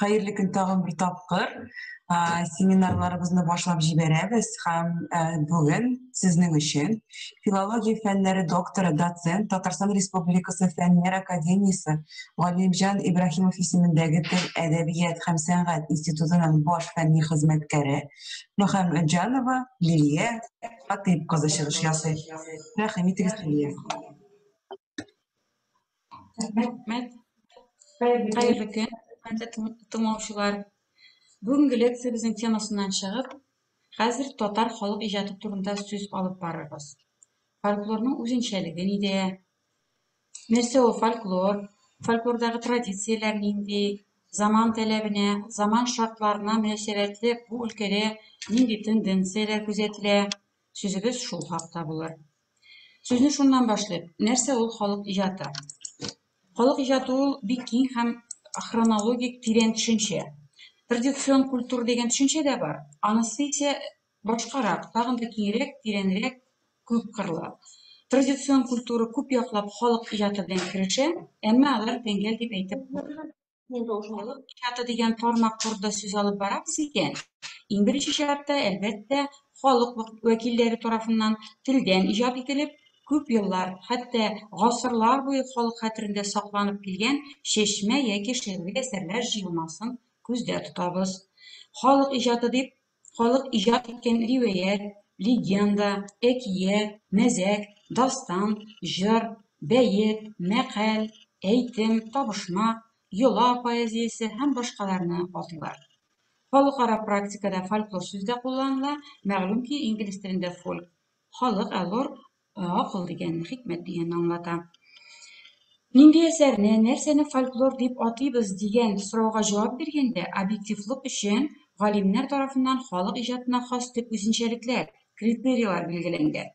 Хәерле көн тагын бер тапкыр. Семинарларыбызны башлап җибәрәбез һәм бүген сезнең өчен филология фәннәре докторы, доцент, Татарстан Республикасы Фәннәр академиясе Галимҗан Ибраһимов исемендәге тел, әдәбият һәм сәнгать институтының баш фәнни хезмәткәре Мөхәммәтҗанова Лилия Хатыйп кызы чыгыш ясый. Рәхим итегез, Лилия. Рәхмәт. Хәерле көн, хөрмәтле тыңлаучылар. Бүгенге лекциябезнең темасыннан чыгып, хәзер татар халык иҗаты турында сүз алып барырбыз. Фольклорның үзенчәлеге нидә? Нәрсә ул фольклор? Фольклордагы традицияләр нинди? Заман таләбенә, заман шартларына мөнәсәбәтле бу өлкәдә нинди тенденцияләр күзәтелә? Сүзебез шул хакта булыр. Сүзне шуннан башлыйк. Нәрсә ул халык иҗаты? Халык иҗаты ул бик киң һәм хронологик тирән төшенчә. Традицион культура дигән төшенчә дә бар. Анысы исә башкарак, тагын да киңрәк, тирәнрәк, күп кырлы. Традицион культура күп яклап халык иҗаты белән керешә, әмма алар тәңгәл дип әйтеп булмый. Халык иҗаты дигән тармак турында сүз алып барабыз икән, иң беренче чиратта, әлбәттә, халык вәкилләре тарафыннан телдән иҗат ителеп, күп еллар, хәтта гасырлар буе халык хәтерендә сакланып килгән чәчмә яки шигъри әсәрләр җыелмасын күздә тотабыз. Халык иҗаты дип, халык иҗат иткән риваять, легенда, әкият, мәзәк, дастан, җыр, бәет, мәкаль, әйтем, табышмак, йола поэзиясе һәм башкаларны атыйлар. Халыкара практикада фольклор сүзе дә кулланыла, мәгълүм ки, инглиз телендә фольк, халык, ә лор акыл дигәнне, хикмәт дигәнне аңлата. Нинди әсәрне, нәрсәне фольклор дип атыйбыз дигән сорауга җавап биргәндә, объективлык өчен галимнәр тарафыннан халык иҗатына хас төп үзенчәлекләр, критерийлар билгеләнгән.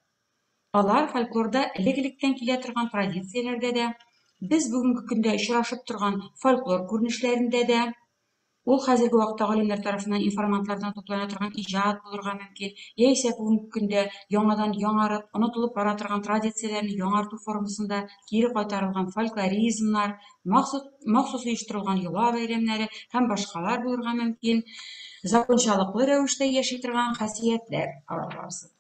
Алар фольклорда элек-электән килә торган традицияләрдә дә, без бүгенге көндә очрашып торган фольклор күренешләрендә дә, Ул хәзерге вакытта галимнәр тарафыннан информантлардан туплана торган иҗат булырга мөмкин, яисә бүгенге көндә яңадан яңарып, онытылып бара торган традицияләрне яңарту формасында кире кайтарылган фольклоризмнар, махсус, махсус оештырылган йола бәйрәмнәре һәм башкалар булырга мөмкин. Закончалыклы рәвештә яши торган хасиятләр алар барысы.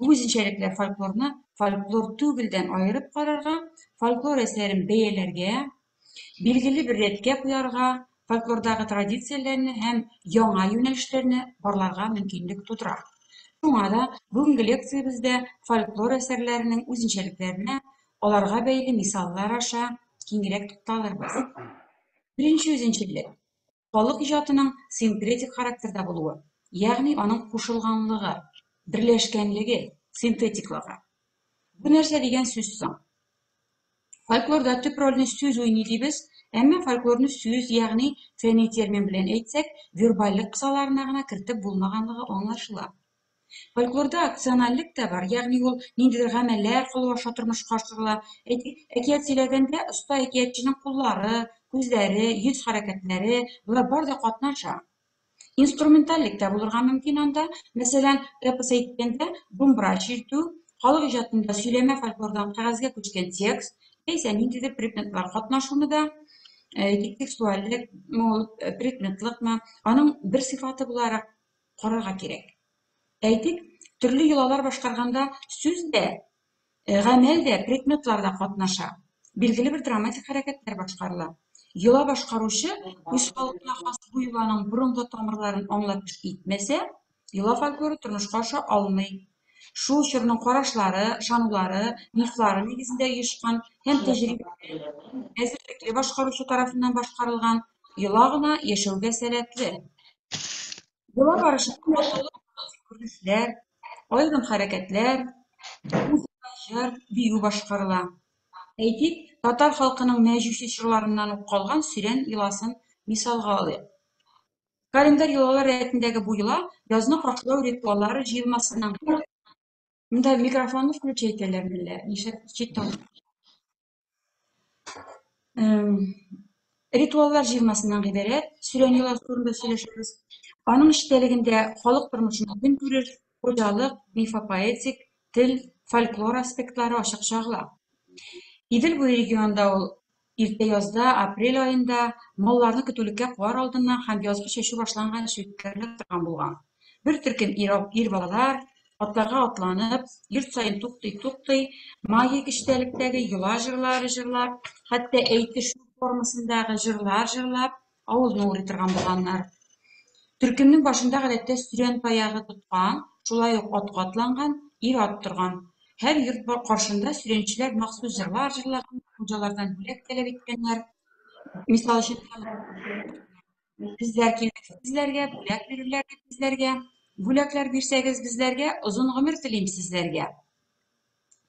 Бу үзенчәлекләр фольклорны фольклор түгелдән аерып карарга, фольклор әсәрен бәяләргә, билгеле бер рәткә куярга, фольклордагы традицияләрне һәм яңа юнәлешләрне барларга мөмкинлек тудыра. Шуңа да бүгенге лекциябездә фольклор әсәрләренең үзенчәлекләренә, аларга бәйле мисаллар аша киңрәк тукталырбыз. Беренче үзенчәлек, халык иҗатының синкретик характерда булуы, ягъни аның кушылганлыгы, берләшкәнлеге, синтетиклыгы. Бу нәрсә дигән сүз соң? Фольклорда төп рольне сүз уйный дибез, әмма фольклорны сүз, ягъни фәнни термин белән әйтсәк, вербальлек кысаларына гына кертеп булмаганлыгы аңлашыла. Фольклорда акциональлек тә бар, ягъни ул ниндидер гамәлләр кылу аша тормышка ашырыла. Әйтик, әкият сөйләгәндә оста әкиятченең куллары, күзләре, йөз хәрәкәтләре, болар бар да катнаша. Инструментальлек тә булырга мөмкин анда. Мәсәлән, эпос әйткәндә, думбра чиртү, халык иҗатында сөйләмә фольклордан кәгазьгә күчкән текст, яисә ниндидер предметлар катнашуны да, әйтик, текстуальлекме ул, предметлыкмы, аның бер сыйфаты буларак карарга кирәк. Әйтик, төрле йолалар башкарганда сүз дә, гамәл дә, предметлар да катнаша. Билгеле бер драматик хәрәкәтләр башкарыла. Йола башкаручы үз халкына хас бу йоланың борынгы тамырларын аңлап эш итмәсә, йола фольклоры тормышка аша алмый. Шул чорның карашлары, ышанулары, мифлары нигезендә оешкан һәм тәҗрибәле, әзерлекле башкаручы тарафыннан башкарылган йола гына яшәүгә сәләтле. Йола барышында күренешләр, аерым хәрәкәтләр, музыка, җыр, бию башкарыла. Әйтик, татар халкының мәҗүси чорларыннан ук калган сөрән йоласын мисалга алыйк. Календарь йолалар рәтендәге бу йола язны каршылау ритуаллары җыелмасыннан гыйбарәт. Монда микрофонны включать итәләр мәллә? Нишләп чит тавыш? Ритуаллар җыелмасыннан гыйбарәт сөрән йоласы турында сөйләшәбез. Аның эчтәлегендә халык тормышының көнкүреш, хуҗалык, мифопоэтик, тел, фольклор аспектлары ачык чагыла. Идел буе регионында ул Иртә язда, апрель аенда, малларны көтүлеккә куар алдыннан һәм язгы чәчү башланганчы үткәрелә торган булган. Бер төркем ир, ир балалар, атларга атланып, йорт саен туктый-туктый, магик эчтәлектәге йола җырлары җырлап, хәтта әйтешү формасындагы җырлар җырлап, авылны урый торган булганнар. Төркемнең башында гадәттә сөрән таягы тоткан, шулай ук атка атланган ир-ат торган. Һәр йорт каршында сөрәнчеләр махсус җырлар җырлаган, хуҗалардан бүләк таләп иткәннәр. Мисал өчен, безләр килдек сезләргә, бүләк бирерләр дип безләргә. Бүләкләр бирсәгез безләргә, озын гомер телим сезләргә.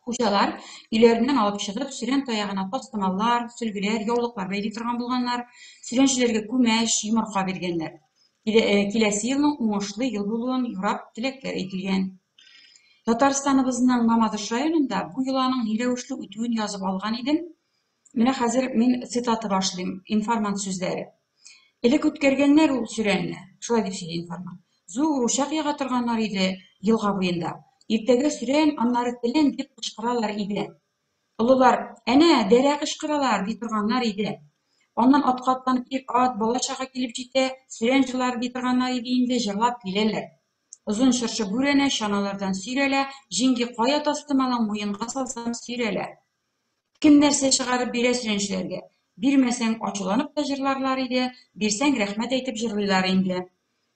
Хуҗалар өйләреннән алып чыгып, сөрән таягына тастымаллар, сөлгеләр, яулыклар бәйли торган булганнар, сөрәнчеләргә күмәч, йомырка биргәннәр. Киләсе елның уңышлы ел булуын юрап теләкләр әйтелгән. Татарстаныбызның Мамадыш районында бу йоланың ни рәвешле үтүен язып алган идем. Менә хәзер мин цитата башлыйм, информант сүзләре. Элек үткәргәннәр ул сөрәнне, шулай дип сөйли информант. Зур учак яга торганнар иде елга буенда. Иртәгә сөрән, аннары телән дип кычкыралар иде. Олылар, әнә, дәрә кычкыралар, ди торганнар иде. Аннан атка атланып ир-ат, бала-чага килеп җитә, сөрән җырлары ди торганнар иде инде, җырлап киләләр. Озын чыршы бүрәнә чаналардан сөйрәлә, җиңги кая тастымалың, муенга салсам сөйрәлә. Кем нәрсә чыгарып бирә сөрәнчеләргә? Бирмәсәң, ачуланып та җырларлар иде, бирсәң, рәхмәт әйтеп җырлыйлар инде.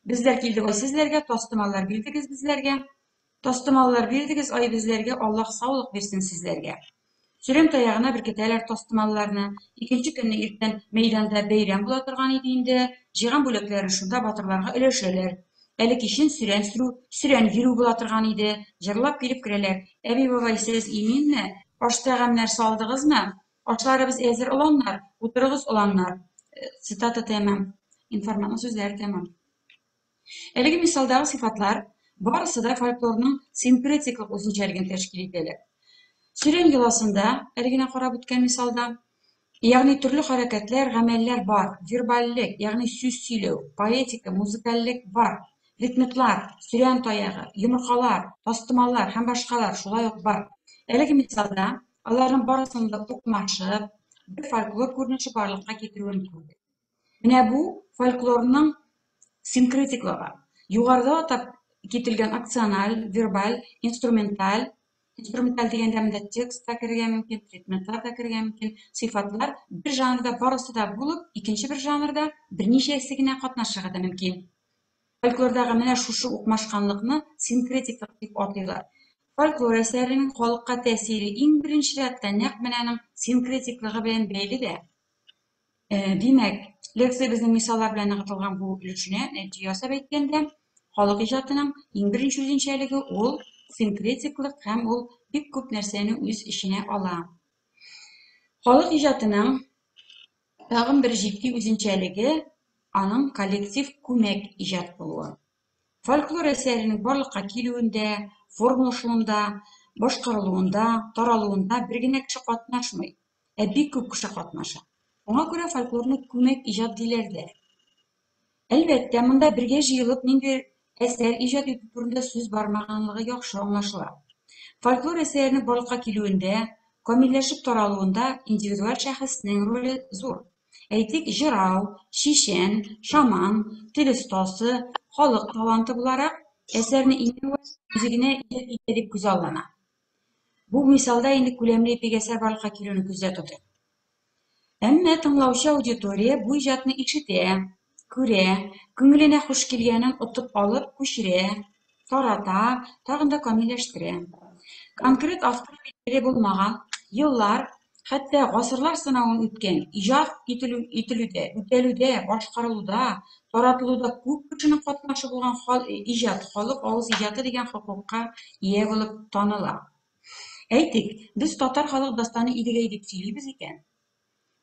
Безләр килдек ай сезләргә, тастымаллар бирдегез безләргә. Тастымаллар бирдегез ай безләргә, Аллаһ саулык бирсен сезләргә. Сөрән таягына беркетәләр тастымалларны. Икенче көнне иртән мәйданда бәйрәм була торган иде инде. Җыйган бүләкләрен шунда батырларга өләшәләр. Әле кичен сөрән сөрү, сөрән йөрү була торган иде. Җырлап килеп керәләр. Әби-бабай, сез иминме? Аш тәгамнәр салдыгызмы? Ашларыбыз әзер, оланнар. Утырыгыз, оланнар. Цитата тәмам. Информантның сүзләре тәмам. Әлеге мисалдагы сыйфатлар барысы да фольклорның синкретиклык үзенчәлеген тәшкил итәләр. Сөрән йоласында, әле генә карап үткән мисалда, ягъни төрле хәрәкәтләр, гамәлләр бар, вербальлек, ягъни сүз сөйләү, поэтика, музыкальлек бар, предметлар, сөрән таягы, йомыркалар, тастымаллар һәм башкалар шулай ук бар. Әлеге мисалда аларның барысының да укмашып, бер фольклор күренеше барлыкка китерүен күрдек. Менә бу фольклорның синкретиклыгы. Югарыда атап кителгән акциональ, вербаль, инструменталь, Инструменталь дигәндә монда текст та керергә мөмкин, предметлар да керергә мөмкин. Сыйфатлар бер жанрда барысы да булып, икенче бер жанрда берничәсе генә катнашырга да мөмкин. Фольклордагы менә шушы укмашканлыкны синкретиклык дип атыйлар. Фольклор әсәренең халыкка тәэсире иң беренче рәттә нәкъ менә аның синкретиклыгы белән бәйле дә. Димәк, лекциябезнең мисаллар белән ныгытылган бу өлешенә нәтиҗә ясап әйткәндә, халык иҗатының иң беренче үзенчәлеге ул синкретиклык һәм ул бик күп нәрсәне үз эченә ала. Халык иҗатының тагын бер җитди үзенчәлеге аның коллектив күмәк иҗат булуы. Фольклор әсәренең барлыкка килүендә, формалашуында, башкарылуында, таралуында бер генә кеше катнашмый. Ә бик күп кеше катнаша. Шуңа күрә фольклорны күмәк иҗат диләр дә. Әлбәттә, монда бергә җыелып ниндидер әсәр иҗат итү турында сүз бармаганлыгы яхшы аңлашыла. Фольклор әсәренең барлыкка килүендә, камилләшеп таралуында индивидуаль шәхеснең роле зур. Әйтик, җырау, чичән, шаман, тел остасы, халык таланты буларак, әсәрне иң әүвәл үзе генә иҗат итә дип күзаллана. Бу мисалда инде күләмле эпик әсәр барлыкка килүне күздә тотыйк. Әмма тыңлаучы аудитория бу иҗатны ишетә, күрә, күңеленә хуш килгәнен отып алып күчерә, тарата, тагын да камилләштерә. Конкрет авторы билгеле булмаган, еллар, хәтта гасырлар сынавын үткән иҗат ителү, ителүдә, үтәлүдә, башкарылуда, таратылуда күп кешенең катнашы булган хал, иҗат халык авыз иҗаты дигән хокукка ия булып таныла. Әйтик, без татар халык дастаны Идегәй дип сөйлибез икән,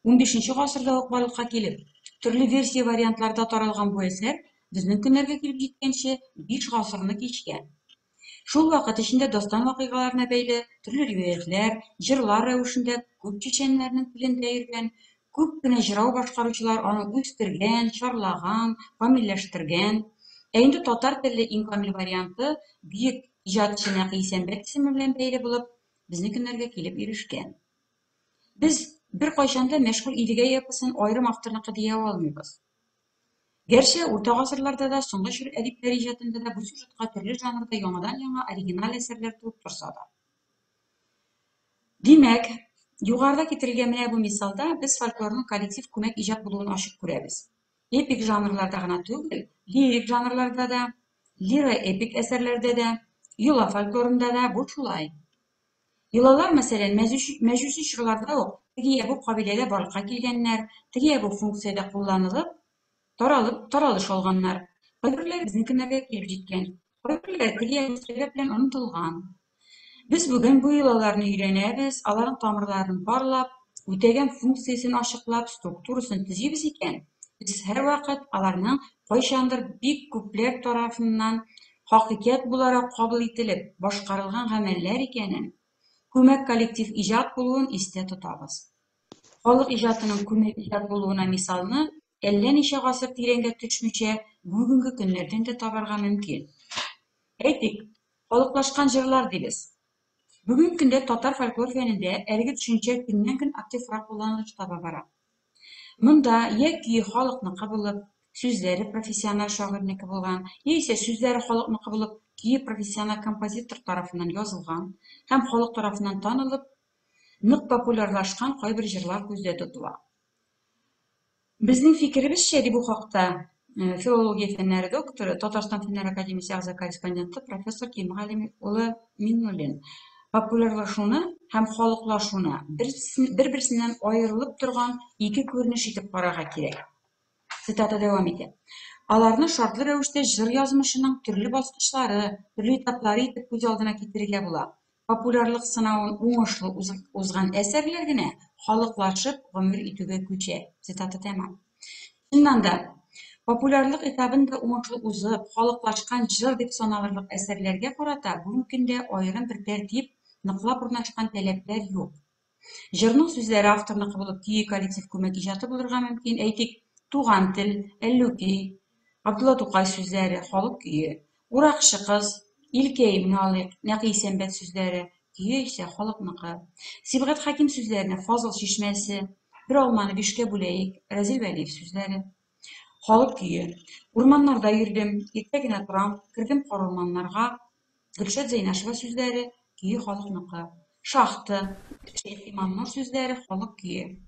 15 гасырда ук барлыкка килеп, төрле версия-вариантларда таралган бу әсәр безнең көннәргә килеп җиткәнче 5 гасырны кичкән. Шул вакыт эчендә дастан вакыйгаларына бәйле төрле риваятьләр, җырлар рәвешендә күп чеченнәрнең телендә йөргән, күп кенә җырау башкаручылар аны үстергән, чарлаган, камилләштергән. Ә инде татар телле иң камил варианты бөек иҗатчы Нәкый Исәнбәт исеме белән бәйле булып, безнең көннәргә килеп ирешкән. Без Беркайчан да мәшһүр Идегәй эпосын аерым авторныкы дия алмыйбыз. Гәрчә урта гасырларда да, соңгы чор әдипләре иҗатында да бу сюжетка төрле жанрда яңадан-яңа оригиналь әсәрләр туып торса да. Димәк, югарыда китерелгән менә бу мисалда без фольклорның коллектив күмәк иҗат булуын ачык күрәбез. Эпик жанрларда гына түгел, лирик жанрларда да, лиро-эпик әсәрләрдә дә, йола фольклорында да бу шулай. Йолалар, мәсәлән, мәҗүси чорларда ук теге я бу кабиләдә барлыкка килгәннәр, теге я бу функциядә кулланылып, таралып, таралыш алганнар. Кайберләре безнең көннәргә килеп җиткән, кайберләре теге я бу сәбәп белән онытылган. Без бүген бу йолаларны өйрәнәбез, аларның тамырларын барлап, үтәгән функциясен ачыклап, структурасын төзибез икән, без һәрвакыт аларның кайчандыр бик күпләр тарафыннан хакыйкать буларак кабул ителеп, башкарылган гамәлләр икәнен, күмәк коллектив иҗат булуын истә тотабыз. Халык иҗатының күмәк иҗат булуына мисалны әллә ничә гасыр тирәнгә төшмичә, бүгенге көннәрдән дә табарга мөмкин. Әйтик, халыклашкан җырлар дибез. Бүгенге көндә татар фольклор фәнендә әлеге төшенчә көннән-көн активрак кулланылыш таба бара. Монда я көе халыкныкы булып, сүзләре профессиональ шагыйрьнеке булган, яисә сүзләре халыкныкы булып, көе профессиональ композитор тарафыннан язылган һәм халык тарафыннан танылып, нык популярлашкан кайбер җырлар күздә тотыла. Безнең фикеребезчә, ди бу хакта филология фәннәре докторы, Татарстан Фәннәр академиясе әгъза-корреспонденты профессор Ким Галим улы Миңнуллин, популярлашуны һәм халыклашуны бер-берсеннән аерылып торган ике күренеш итеп карарга кирәк. Цитата дәвам итә. Аларны шартлы рәвештә җыр язмышының төрле баскычлары, төрле этаплары итеп күз алдына китерергә була. Популярлык сынавын уңышлы узган әсәрләр генә халыклашып гомер итүгә күчә. Цитата тәмам. Чыннан да, популярлык этабын да уңышлы узып, халыклашкан җыр дип саналырлык әсәрләргә карата бүгенге көндә аерым бер тәртип, ныклап урнашкан таләпләр юк. Җырның сүзләре авторныкы булып, көе коллектив күмәк иҗаты булырга мөмкин. Әйтик, Туган тел, Әллүки, Габдулла Тукай сүзләре, халык көе. Уракчы кыз, Илкәемне алыйк, Нәкый Исәнбәт сүзләре, көе исә халыкныкы. Сибгат Хәким сүзләренә Фазыл чишмәсе, Бер алманы бишкә бүләек, Разил Вәлиев сүзләре. Халык көе. Урманнарда йөрдем, иртә генә торам, кердем карурманнарга, Гөлшат Зәйнашева сүзләре, көе халыкныкы. Шахта, Шәех Имамнур сүзләре, халык көе.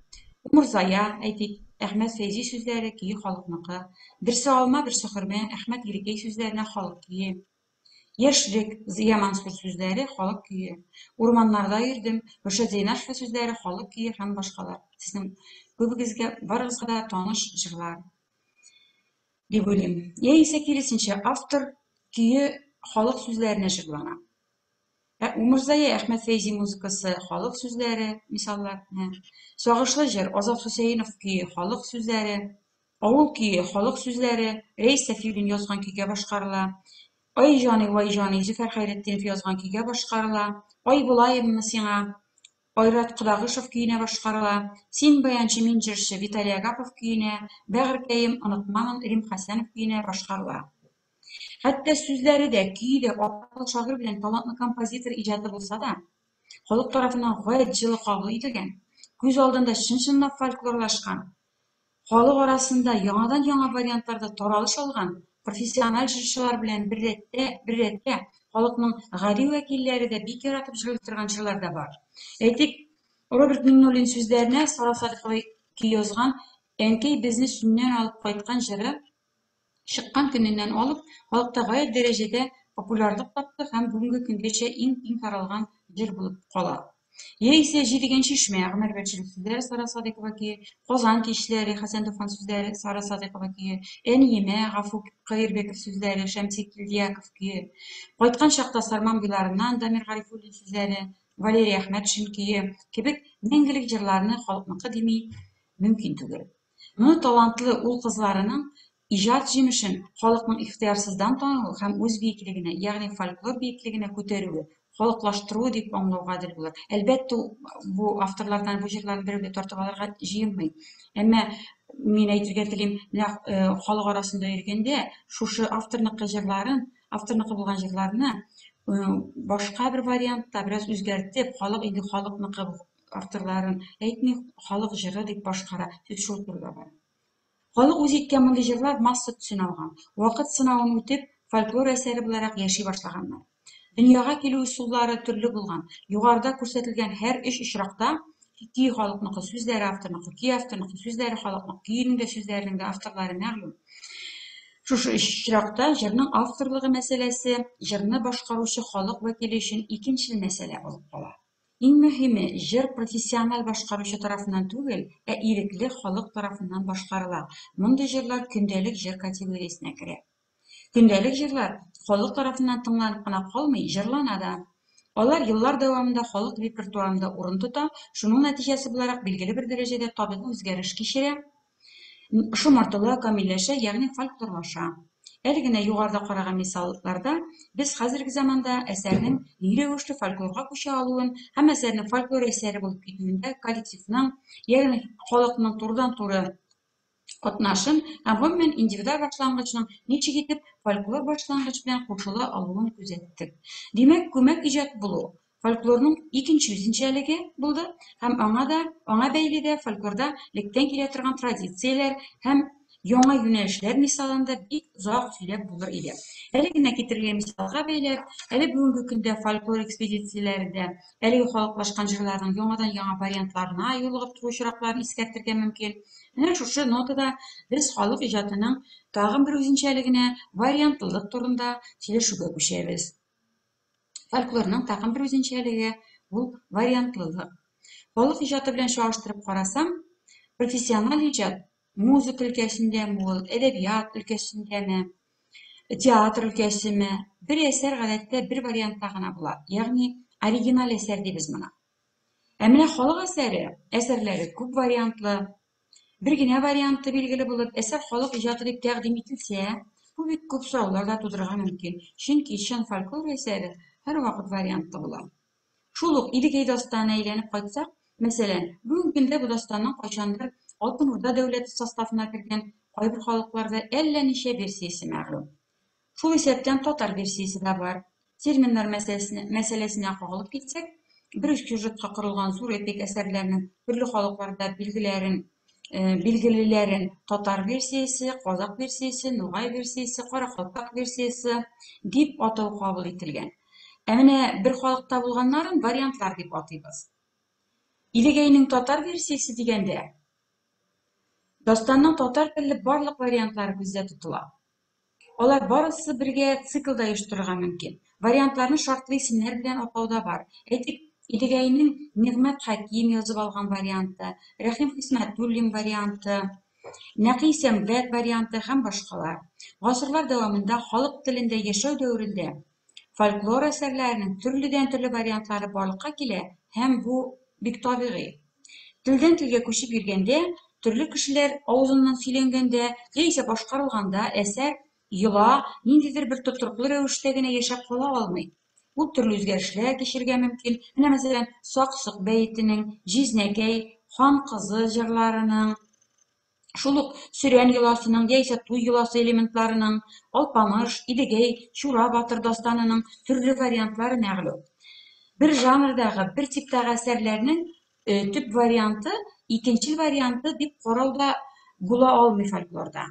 Умырзая, әйтик, Әхмәт Фәйзи сүзләре, көе халыкныкы. Берсе алма, берсе хөрмә, Әхмәт Ерикәй сүзләренә халык көе. Яшьлек, Зыя Мансур сүзләре, халык көе. Урманнарда йөрдем, Гөлшат Зәйнашева сүзләре, халык көе һәм башкалар. Сезнең күбегезгә, барыгызга да таныш җырлар дип уйлыйм. Яисә киресенчә, автор көе халык сүзләренә җырлана. Ә Умырзая Әхмәт Фәйзи музыкасы, халык сүзләре, мисаллар. Сагышлы җыр, Азат Хөсәенов көе, халык сүзләре. Авыл көе, халык сүзләре, Рәис Сәфиуллин язган көйгә башкарыла. Ай җаный, вай җаный, Зөфәр Хәйретдинов язган көйгә башкарыла. Ай булаеммы сиңа, Айрат Кодагышев көенә башкарыла. Син баянчы, мин җырчы, Виталий Агапов көенә, Бәгырькәем, онытмамын, Рим Хәсәнов көенә башкарыла. Хәтта сүзләре дә, көе дә атаклы шагыйрь белән талантлы композитор иҗаты булса да, халык тарафыннан гаять җылы кабул ителгән, күз алдында чын-чынлап фольклорлашкан, халык арасында яңадан-яңа вариантларда таралыш алган профессиональ җырчылар белән бер рәттә, бер рәткә халыкның гади вәкилләре дә бик яратып җырлый торган җырлар да бар. Әйтик, Роберт Миңнуллин сүзләренә Сара Садыйкова көй язган Әнкәй безне Сөннән алып кайткан җыры чыккан көненнән алып халыкта гаять дәрәҗәдә популярлык тапты һәм бүгенге көнгәчә иң киң таралган җыр булып кала. Яисә Җидегән чишмә, Гомәр Бәширов сүзләре, Сара Садыйкова көе, Казан кичләре, Хәсән Туфан сүзләре, Сара Садыйкова көе, Әниемә, Гафу Каирбеков сүзләре, Шәмси Килдияков көе, Кайткан чакта Сарман буйларыннан, Дамир Гарифуллин сүзләре, Валерий Әхмәтшин көе кебек мәңгелек җырларны халыкныкы дими мөмкин түгел. Моны талантлы ул-кызларының иҗат җимешен халыкның ихтыярсыздан тануы һәм үз биеклегенә, ягъни фольклор биеклегенә күтәрүе, халыклаштыруы дип аңлау гадел булыр. Әлбәттә, бу авторлардан бу җырларны берәү дә тартып алырга җыенмый. Әмма мин әйтергә телим, менә халык арасында йөргәндә, шушы авторныкы җырларын, авторныкы булган җырларны башка бер вариантта бераз үзгәртеп, халык инде халыкныкы авторларын әйтми, халык җыры дип башкара. Сүз шул турыда бара. Халык үзе иткән мондый җырлар масса төсен алган, вакыт сынавын үтеп, фольклор әсәре буларак яши башлаганнар. Дөньяга килү ысуллары төрле булган. Югарыда күрсәтелгән һәр өч очракта көй халыкныкы, сүзләре авторныкы, көй авторныкы, сүзләре халыкныкы, көенең дә сүзләренең дә авторлары мәгълүм. Шушы өч очракта җырның авторлыгы мәсьәләсе җырны башкаручы халык вәкиле өчен икенчел мәсьәлә булып кала. Иң мөһиме, җыр профессиональ башкаручы тарафыннан түгел, ә ирекле халык тарафыннан башкарыла. Мондый җырлар көндәлек җыр категориясенә керә. Көндәлек җырлар халык тарафыннан тыңланып кына калмый, җырлана да. Алар еллар дәвамында халык репертуарында урын тота, шуның нәтиҗәсе буларак билгеле бер дәрәҗәдә табигый үзгәреш кичерә, шомартыла, камилләшә, ягъни фольклорлаша. Әле генә югарыда караган мисалларда без хәзерге заманда әсәрнең ни рәвешле фольклорга күчә алуын һәм әсәрнең фольклор әсәре булып китүендә коллективның, ягъни халыкның турыдан-туры катнашын һәм гомумән индивидуаль башлангычның ничек итеп фольклор башлангыч белән кушыла алуын күзәттек. Димәк, күмәк иҗат булу фольклорның икенче үзенчәлеге булды һәм аңа да, аңа бәйле дә фольклорда электән килә торган традицияләр һәм яңа юнәлешләр мисалында бик озак сөйләп булыр иде. Әле генә китерелгән мисалга бәйләп, әле бүгенге көндә фольклор экспедицияләрендә әлеге халыклашкан җырларның яңадан-яңа вариантларына юлыгып тору очракларын искәртергә мөмкин. Менә шушы нотада без халык иҗатының тагын бер үзенчәлегенә вариантлылык турында сөйләшүгә күчәбез. Фольклорның тагын бер үзенчәлеге ул вариантлылык. Халык иҗаты белән чагыштырып карасаң, профессиональ иҗат музыка өлкәсендәме ул, әдәбият өлкәсендәме, театр өлкәсеме, бер әсәр гадәттә бер вариантта гына була, ягъни оригиналь әсәр дибез моны. Ә менә халык әсәре, әсәрләре күп вариантлы. Бер генә варианты билгеле булып, әсәр халык иҗаты дип тәкъдим ителсә, бу бик күп сораулар да тудырырга мөмкин. Чөнки чын фольклор әсәре һәрвакыт вариантлы була. Шул ук Идегәй дастанына әйләнеп кайтсак, мәсәлән, бүгенге көндә бу дастанның кайчандыр Алтын Урда дәүләте составына кергән кайбер халыкларда әллә ничә версиясе мәгълүм. Шул исәптән татар версиясе дә бар. Терминнар мәсьәләсенә, мәсьәләсенә кагылып китсәк, бер үк сюжетка корылган зур эпик әсәрләрнең төрле халыкларда билгеләрен билгелеләрен татар версиясе, казак версиясе, нугай версиясе, каракалпак версиясе дип атау кабул ителгән. Ә менә бер халыкта булганнарын вариантлар дип атыйбыз. Идегәйнең татар версиясе дигәндә, дастанның татар телле барлык вариантлары күздә тотыла. Алар барысы бергә циклда оештырырга мөмкин. Вариантларны шартлы исемнәр белән атау да бар. Әйтик, Идегәйнең Нигъмәт Хәким язып алган варианты, Рәхим Хисмәтуллин варианты, Нәкый Сәмгать варианты һәм башкалар. Гасырлар дәвамында халык телендә яшәү дәверендә фольклор әсәрләренең төрледән-төрле вариантлары барлыкка килә һәм бу бик табигый. Телдән телгә күчеп йөргәндә, төрле кешеләр авызыннан сөйләнгәндә яисә башкарылганда әсәр, йола ниндидер бер тотрыклы рәвештә генә яшәп кала алмый. Ул төрле үзгәрешләр кичерергә мөмкин. Менә, мәсәлән, Сак-сок бәетенең, Җизнәкәй, Хан кызы җырларының, шул ук Сөрән йоласының яисә туй йоласы элементларының, Алпамыш, Идегәй, Чура батыр дастанының төрле вариантлары мәгълүм. Бер жанрдагы, бер типтагы әсәрләрнең төп варианты, икенчел варианты дип карау да була алмый фольклорда.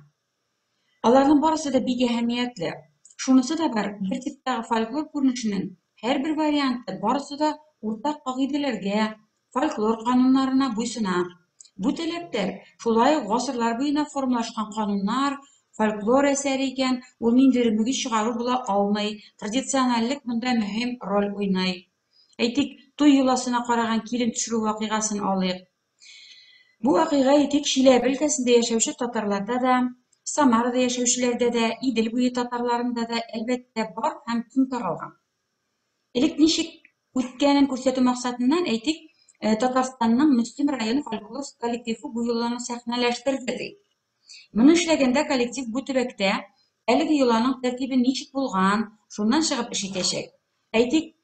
Аларның барысы да бик әһәмиятле. Шунысы да бар, бер типтагы фольклор күренешенең һәрбер варианты барысы да уртак кагыйдәләргә, фольклор кануннарына буйсына. Бу таләпләр шулай ук гасырлар буена формалашкан кануннар, фольклор әсәре икән, ул ниндидер мөгез чыгару була алмый, традициональлек монда мөһим роль уйный. Әйтик, туй йоласына караган килен төшерү вакыйгасын алыйк. Бу вакыйга, әйтик, Чиләбе өлкәсендә яшәүче татарларда да, Самарада яшәүчеләрдә дә, Идел буе татарларында да, әлбәттә, бар һәм киң таралган. Элек ничек үткәнен күрсәтү максатыннан, әйтик, Татарстанның Мөслим районы фольклор коллективы бу йоланы сәхнәләштерде, ди. Моны эшләгәндә коллектив бу төбәктә әлеге йоланың тәртибе ничек булган, шуннан чыгып эш итәчәк. Әйтик,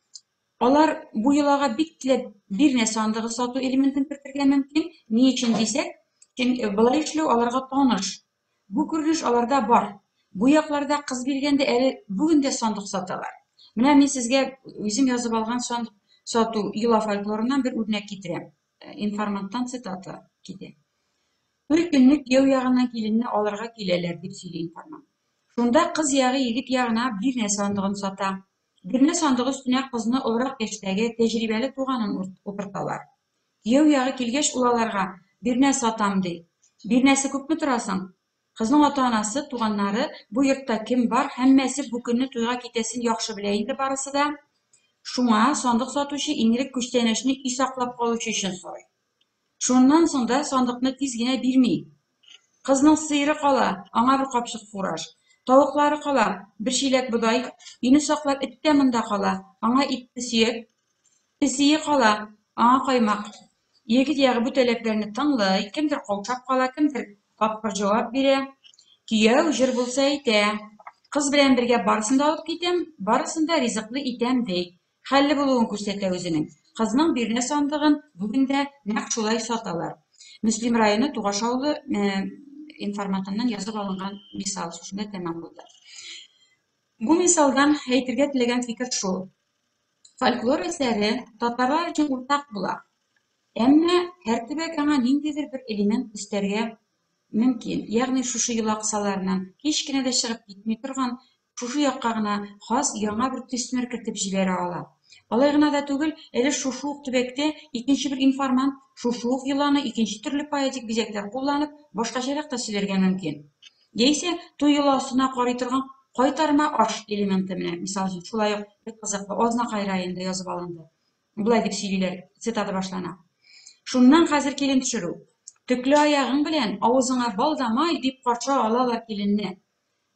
алар бу йолага бик теләп бирнә сандыгы сату элементын кертергә мөмкин. Ни өчен дисәк, чөнки болай эшләү аларга таныш. Бу күренеш аларда бар. Бу якларда кыз биргәндә әле бүген дә сандык саталар. Менә мин сезгә үзем язып алган сандык сату йола фольклорыннан бер үрнәк китерәм. Информанттан цитата китә. Туй көнне кияү ягыннан киленне алырга киләләр, дип сөйли информант. Шунда кыз ягы егет ягына бирнә сандыгын сата. Бирнә сандыгы өстенә кызны олырак яшьтәге, тәҗрибәле туганын утырталар. Кияү ягы килгәч, ул аларга, Бирнә сатам, ди. Бирнәсе күпме тора соң? Кызның ата-анасы, туганнары, бу йортта кем бар, һәммәсе бу көнне туйга китәсен яхшы белә инде барысы да. Шуңа сандык сатучы иң элек күчтәнәчне өй саклап калучы өчен сорый. Шуннан соң да сандыкны тиз генә бирми. Кызның сыеры кала, аңа бер капчык фураж. Тавыклары кала, бер чиләк бодай. Өйне саклап эт тә монда кала, аңа ит, сөяк. Песие кала, аңа каймак. Егет ягы бу таләпләрне тыңлый, кемдер каушап кала, кемдер тапкыр җавап бирә. Кияү җыр булса әйтә. Кыз белән бергә барысын да алып китәм, барысын да ризыклы итәм, ди. Хәлле булуын күрсәтә үзенең. Кызның бирнә сандыгын бүген дә нәкъ шулай саталар. Мөслим районы Тугаш авылы информатыннан язып алынган мисал шушында тәмам булды. Бу мисалдан әйтергә теләгән фикер шул. Фольклор әсәре татарлар өчен уртак була. Әмма һәр төбәк аңа ниндидер бер элемент өстәргә мөмкин. Ягъни шушы йола кысаларыннан һич кенә дә чыгып китми торган, шушы якка гына хас яңа бер төсмер кертеп җибәрә ала. Алай гына да түгел, әле шушы ук төбәктә икенче бер информант шушы ук йоланы икенче төрле поэтик бизәкләр кулланып, башкачарак та сөйләргә мөмкин. Яисә туй йоласына карый торган кайтарма аш элементы менә, мисал өчен, шулай ук бик кызыклы, Азнакай районында язып алынды. Болай дип сөйлиләр, цитата башлана. Шуннан хәзер килен төшерү. Төкле аягың белән авызыңа бал да май, дип каршы алалар киленне.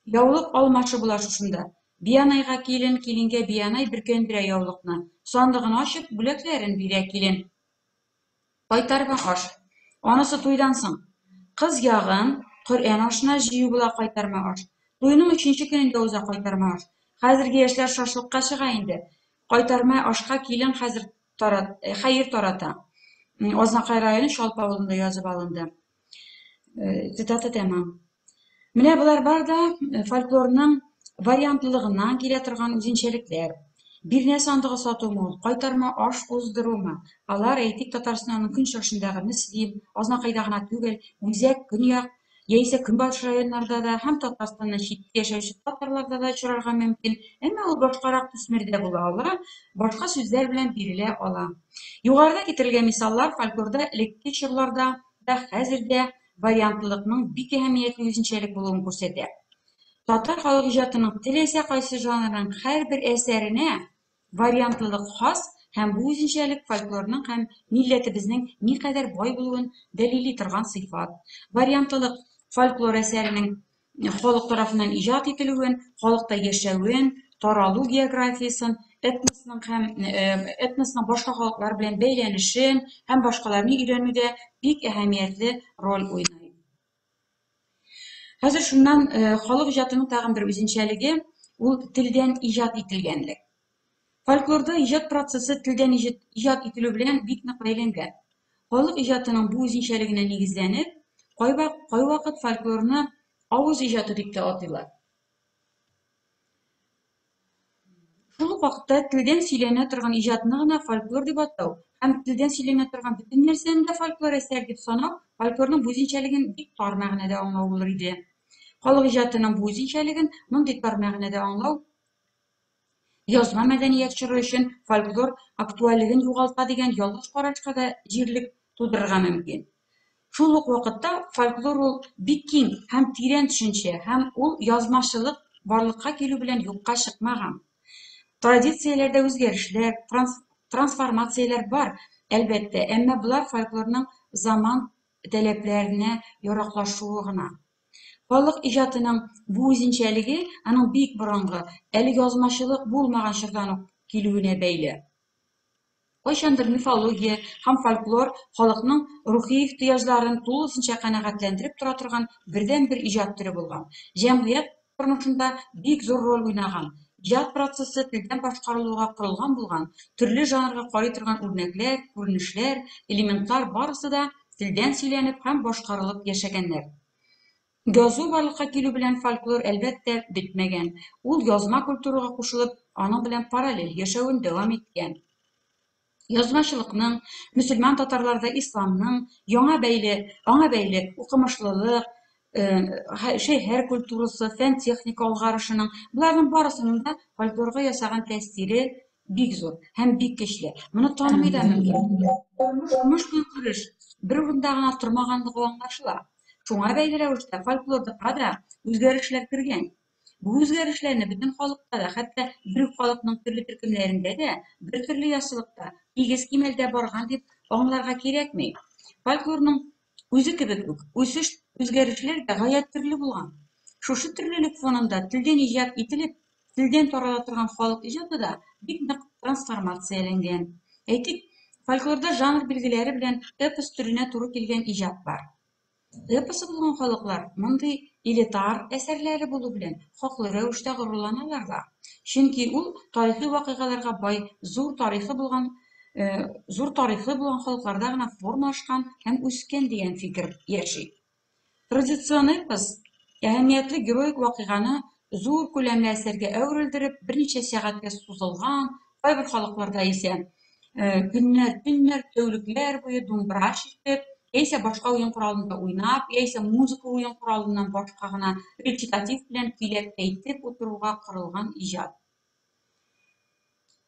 Яулык алмашы була шушында. Бианайга килен, киленгә бианай бөркәндерә яулыкны. Сандыгын ачып, бүләкләрен бирә килен. Кайтарма аш. Анысы туйдан соң. Кыз ягын Коръән ашына җыю була кайтарма аш. Туйның өченче көнендә уза кайтарма аш. Хәзерге яшьләр шашлыкка чыга инде. Кайтарма ашка килен хәзер тарат, хәер тарата. Азнакай районы Чалпы авылында язып алынды. Цитата тәмам. Менә болар бар да фольклорның вариантлылыгыннан килә торган үзенчәлекләр. Бирнә сандыгы сатумы ул, кайтарма аш уздырумы? Алар, әйтик, Татарстанның көнчыгышындагы Мөслим, Азнакайда гына түгел, үзәк, көньяк яисә көнбатыш районнарда да һәм Татарстаннан читтә яшәүче татарларда да очрарга мөмкин. Әмма ул башкарак төсмердә була ала, башка сүзләр белән бирелә ала. Югарыда китерелгән мисаллар фольклорда элекке чорларда да, хәзер дә вариантлылыкның бик әһәмиятле үзенчәлек булуын күрсәтә. Татар халык иҗатының теләсә кайсы жанрының һәрбер әсәренә вариантлылык хас һәм бу үзенчәлек фольклорның һәм милләтебезнең никадәр бай булуын дәлилли торган сыйфат. Вариантлылык фольклор әсәренең халык тарафыннан иҗат ителүен, халыкта яшәвен, таралу географиясен, этносның һәм этносның башка халыклар белән бәйләнешен һәм башкаларны өйрәнүдә бик әһәмиятле роль уйный. Хәзер шуннан халык иҗатының тагын бер үзенчәлеге ул телдән иҗат ителгәнлек. Фольклорда иҗат процессы телдән иҗат ителү белән бик нык бәйләнгән. Халык иҗатының бу үзенчәлегенә нигезләнеп, кайвакыт фольклорны авыз иҗаты дип тә атыйлар. Шул ук вакытта телдән сөйләнә торган иҗатны гына фольклор дип атау һәм телдән сөйләнә торган бөтен нәрсәне дә фольклор әсәр дип санау фольклорның бу үзенчәлеген бик тар мәгънәдә аңлау булыр иде. Халык иҗатының бу үзенчәлеген мондый тар мәгънәдә аңлау язма мәдәният чоры өчен фольклор актуальлеген югалта дигән ялгыш карашка да җирлек тудырырга мөмкин. Шул ук вакытта фольклор ул бик киң һәм тирән төшенчә һәм ул язмачылык барлыкка килү белән юкка чыкмаган. Традицияләрдә үзгәрешләр, трансформацияләр бар, әлбәттә, әмма болар фольклорның заман таләпләренә яраклашуы гына. Халык иҗатының бу үзенчәлеге аның бик борынгы, әле язмачылык булмаган чордан ук килүенә бәйле. Кайчандыр мифология һәм фольклор халыкның рухи ихтыяҗларын тулысынча канәгатьләндереп тора торган бердәнбер иҗат төре булган, җәмгыять тормышында бик зур роль уйнаган, иҗат процессы телдән башкарылуга корылган булган, төрле жанрга карый торган үрнәкләр, күренешләр, элементлар барысы да телдән сөйләнеп һәм башкарылып яшәгәннәр. Язу барлыкка килү белән фольклор, әлбәттә, бетмәгән. Ул язма культурага кушылып, аның белән параллель яшәвен дәвам иткән. Язмачылыкның, мөселман татарларда исламның яңа бәйле, аңа бәйле укымышлылык, шәһәр культурасы, фән-техника алгарышының, боларның барысының да фольклорга ясаган тәэсире бик зур һәм бик көчле. Моны танымый да мөмкин. Тормыш көнкүреш бер урында гына тормаганлыгы аңлашыла. Шуңа бәйле рәвештә фольклорда да үзгәрешләр кергән. Бу үзгәрешләрне бөтен халыкта да, хәтта бер үк халыкның төрле төркемнәрендә дә бер төрле яссылыкта, тигез кимәлдә барган дип аңларга кирәкми. Фольклорның үзе кебек үк, үсеш, үзгәрешләр дә гаять төрле булган. Шушы төрлелек фонында телдән иҗат ителеп, телдән тарала торган халык иҗаты да бик нык трансформацияләнгән. Әйтик, фольклорда жанр билгеләре белән эпос төренә туры килгән иҗат бар. Эпосы булган халыклар мондый элитар әсәрләре булу белән хаклы рәвештә горурланалар да. Чөнки ул тарихи вакыйгаларга бай, зур тарихы булган зур тарихы булган халыкларда гына формалашкан һәм үскән дигән фикер яши. Традицион эпос әһәмиятле героик вакыйганы зур күләмле әсәргә әверелдереп, берничә сәгатькә сузылган, кайбер халыкларда исә көннәр, төннәр, тәүлекләр буе думбра чиртеп, яисә башка уен коралында уйнап, яисә музыка уен коралыннан башка гына речитатив белән көйләп әйтеп утыруга корылган иҗат.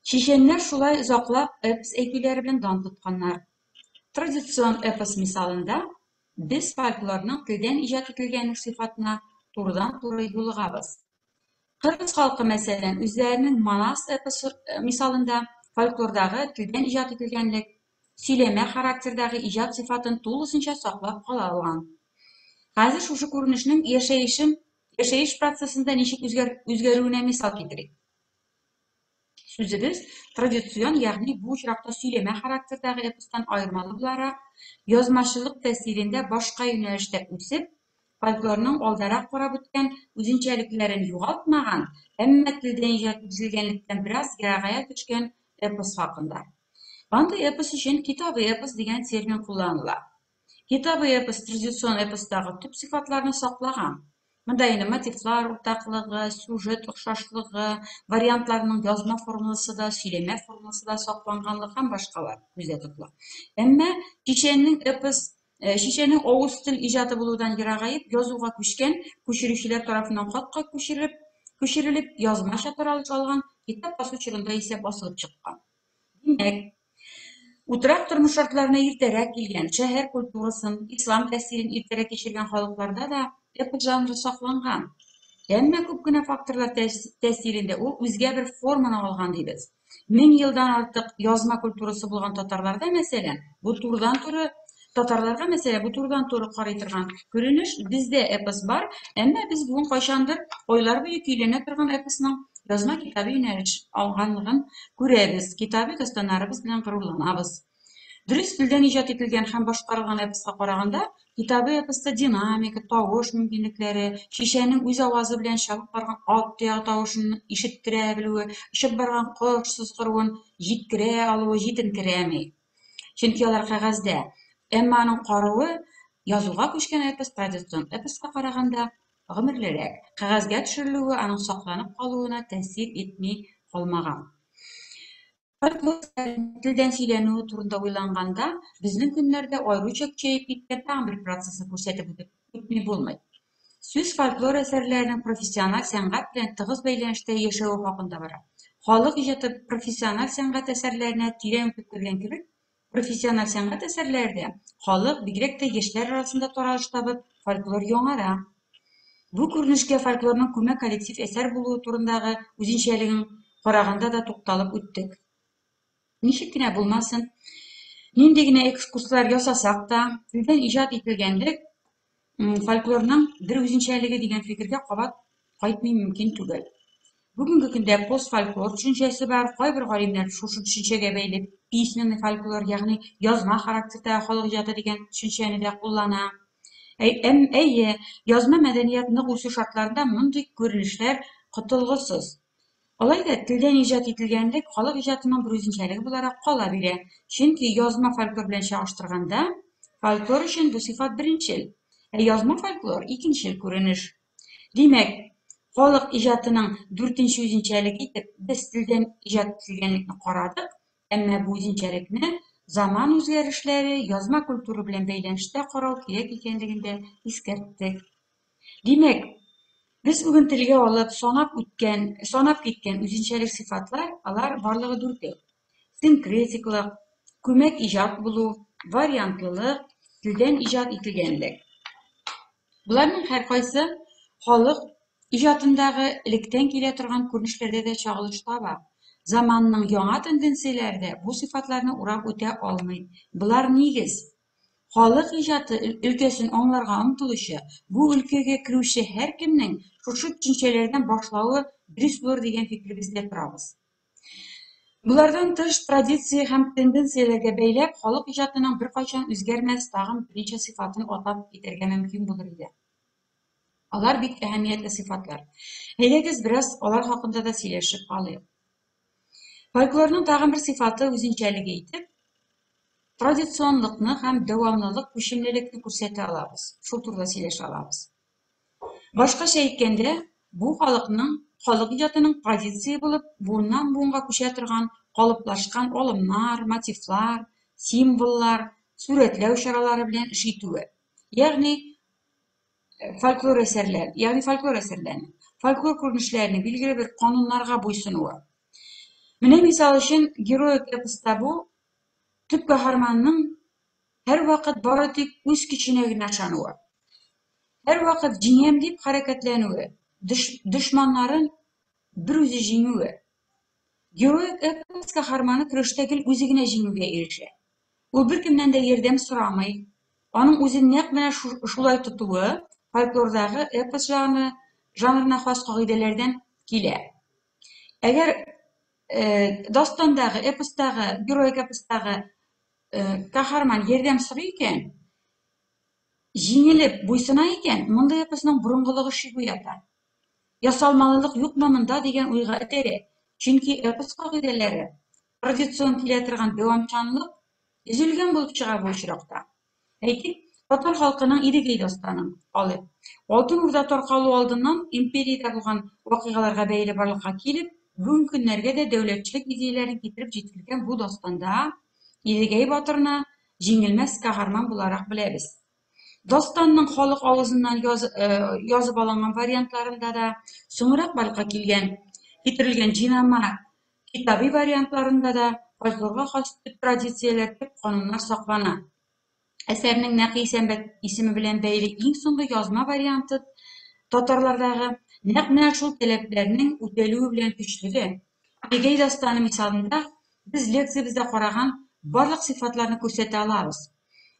Чеченнәр шулай озаклап эпос әйтүләре белән дан тотканнар. Традицион эпос мисалында без фольклорның телдән иҗат ителгәнлек сыйфатына турыдан-туры юлыгабыз. Кыргыз халкы, мәсәлән, үзләренең Манас эпосы мисалында фольклордагы телдән иҗат ителгәнлек, сөйләмә характердагы иҗат сыйфатын тулысынча саклап кала алган. Хәзер шушы күренешнең яшәешен, яшәеш процессында ничек үзгәр, үзгәрүенә мисал китерик. Сүзебез традицион, ягъни бу очракта сөйләмә характердагы эпостан аермалы буларак, язмачылык тәэсирендә башка юнәлештә үсеп, фольклорның алдарак карап үткән үзенчәлекләрен югалтмаган, әмма телдән иҗат ителгәнлектән бераз ерагая төшкән эпос хакында. Андый эпос өчен китабый эпос дигән термин кулланыла. Китабый эпос традицион эпостагы төп сыйфатларны саклаган. Монда инде мотивлар уртаклыгы, сюжет охшашлыгы, вариантларның язма формасы да, сөйләмә формасы да сакланганлык һәм башкалар күздә тотыла. Әмма Чеченнең эпос, Чеченнең авыз тел иҗаты булудан ерагаеп, язуга күчкән, күчерүчеләр тарафыннан кат-кат күчереп, күчерелеп, язмача таралыш алган, китап басу чорында исә басылып чыккан. Димәк, утрак тормыш шартларына иртәрәк килгән, шәһәр культурасын, ислам тәэсирен иртәрәк кичергән халыкларда да эпос жанры сакланган. Әмма күп кенә факторлар тәэсирендә ул үзгә бер форманы алган дибез. 1000 елдан артык язма культурасы булган татарларда, мәсәлән, бу турыдан-туры татарларга, мәсәлән, бу турыдан-туры карый торган күренеш. Бездә эпос бар, әмма без бүген кайчандыр айлар буе көйләнә торган эпосның язма китабы юнәлеш алганлыгын күрәбез, китаби дастаннарыбыз белән горурланабыз. Дөрес, телдән иҗат ителгән һәм башкарылган эпоска караганда, китабы эпоста динамика, тавыш мөмкинлекләре, шешәнең үз авазы белән чабып барган ат тоягы тавышын ишеттерә белүе, очып барган кош сызгыруын җиткерә алуы җитенкерәми. Чөнки алар кәгазьдә. Әмма аның каруы язуга күчкән эпос традицион эпоска караганда гомерлерәк. Кәгазьгә төшерелүе аның сакланып калуына тәэсир итми калмаган. Фольклор телдән сөйләнүе турында уйланганда, безнең көннәрдә аеруча көчәеп киткән тагын бер процессны күрсәтеп үтеп үтми булмый. Сүз фольклор әсәрләренең профессиональ сәнгать белән тыгыз бәйләнештә яшәве хакында бара. Халык иҗаты профессиональ сәнгать әсәрләренә тирән үтеп кергән кебек, профессиональ сәнгать әсәрләре дә халык, бигрәк тә яшьләр арасында таралыш табып, фольклор яңара. Бу күренешкә фольклорның күмәк коллектив әсәр булуы турындагы үзенчәлеген караганда да тукталып үттек. Ничек кенә булмасын, нинди генә экскурслар ясасак та, телдән иҗат ителгәнлек фольклорның бер үзенчәлеге дигән фикергә кабат кайтмый мөмкин түгел. Бүгенге көндә постфольклор төшенчәсе бар. Кайбер галимнәр шушы төшенчәгә бәйле письменный фольклор, ягъни язма характердагы халык иҗаты дигән төшенчәне дә куллана. Әйе, язма мәдәният нык үсү шартларында мондый күренешләр котылгысыз. Алай да телдән иҗат ителгәнлек халык иҗатының бер үзенчәлеге буларак кала бирә. Чөнки язма фольклор белән чагыштырганда, фольклор өчен бу сыйфат беренчел, ә язма фольклор икенчел күренеш. Димәк, халык иҗатының дүртенче үзенчәлеге итеп без телдән иҗат ителгәнлекне карадык. Әмма бу үзенчәлекне заман үзгәрешләре, язма культура белән бәйләнештә карау кирәк икәнлеген дә искәрттек. Димәк, без бүген телгә алып, санап үткән, санап киткән үзенчәлек сыйфатлар, алар барлыгы дүртәү. Синкретиклык, күмәк иҗат булу, вариантлылык, телдән иҗат ителгәнлек. Боларның һәркайсы халык иҗатындагы электән килә торган күренешләрдә дә чагылыш таба. Заманның яңа тенденцияләре дә бу сыйфатларны урап үтә алмый. Болар нигез. Халык иҗаты өлкәсен аңларга омтылучы, бу өлкәгә керүче һәркемнең шушы төшенчәләрдән башлавы дөрес булыр дигән фикеребездә торабыз. Болардан тыш, традиция һәм тенденцияләргә бәйләп, халык иҗатының беркайчан үзгәрмәс тагын берничә сыйфатын атап китәргә мөмкин булыр иде. Алар бик әһәмиятле сыйфатлар. Әйдәгез, бераз алар хакында да сөйләшеп алыйк. Фольклорның тагын бер сыйфаты үзенчәлеге итеп, традиционлыкны һәм дәвамлылык күчемлелекне күрсәтә алабыз. Шул турыда сөйләшә алабыз. Башкача әйткәндә, бу халыкның, халык иҗатының традиция булып, буыннан-буынга күчә торган калыплашкан алымнар, мотивлар, символлар, сурәтләү чаралары белән эш итүе. Ягъни фольклор әсәрләр, ягъни фольклор әсәрләренең, фольклор күренешләренең билгеле бер кануннарга буйсынуы. Менә мисал өчен героик эпоста бу төп каһарманның һәрвакыт бары тик үз көченә генә ышануы. Һәрвакыт җиңәм дип хәрәкәтләнүе, дошманнарын берүзе җиңүе. Героик эпос каһарманы көрәштә гел үзе генә җиңүгә ирешә. Ул беркемнән дә ярдәм сорамый. Аның үзен нәкъ менә шулай тотуы фольклордагы эпос жанры, жанрына хас кагыйдәләрдән килә. Әгәр дастандагы, эпостагы, героик эпостагы каһарман ярдәм сорый икән, җиңелеп буйсына икән, мондый эпосның борынгылыгы шик уята. Ясалмалылык юкмы монда дигән уйга этәрә. Чөнки эпос кагыйдәләре традицион килә торган дәвамчанлык өзелгән булып чыга бу очракта. Әйтик, татар халкының Идегәй дастанын алыйк. Алтын Урда таркалу алдыннан империядә булган вакыйгаларга бәйле барлыкка килеп, бүгенге көннәргә дә дәүләтчелек идеяләрен китереп җиткергән бу дастанда Идегәй батырны җиңелмәс каһарман буларак беләбез. Дастанның халык авызыннан яз, язып алынган вариантларында да, соңрак барлыкка килгән, китерелгән җыйнама китаби вариантларында да фольклорга хас төп традицияләр, төп кануннар саклана. Әсәрнең Нәкый Исәнбәт исеме белән бәйле иң соңгы язма варианты татарлардагы нәкъ менә шул таләпләрнең үтәлүе белән көчле дә. Идегәй дастаны мисалында без лекциябездә караган барлык сыйфатларны күрсәтә алабыз.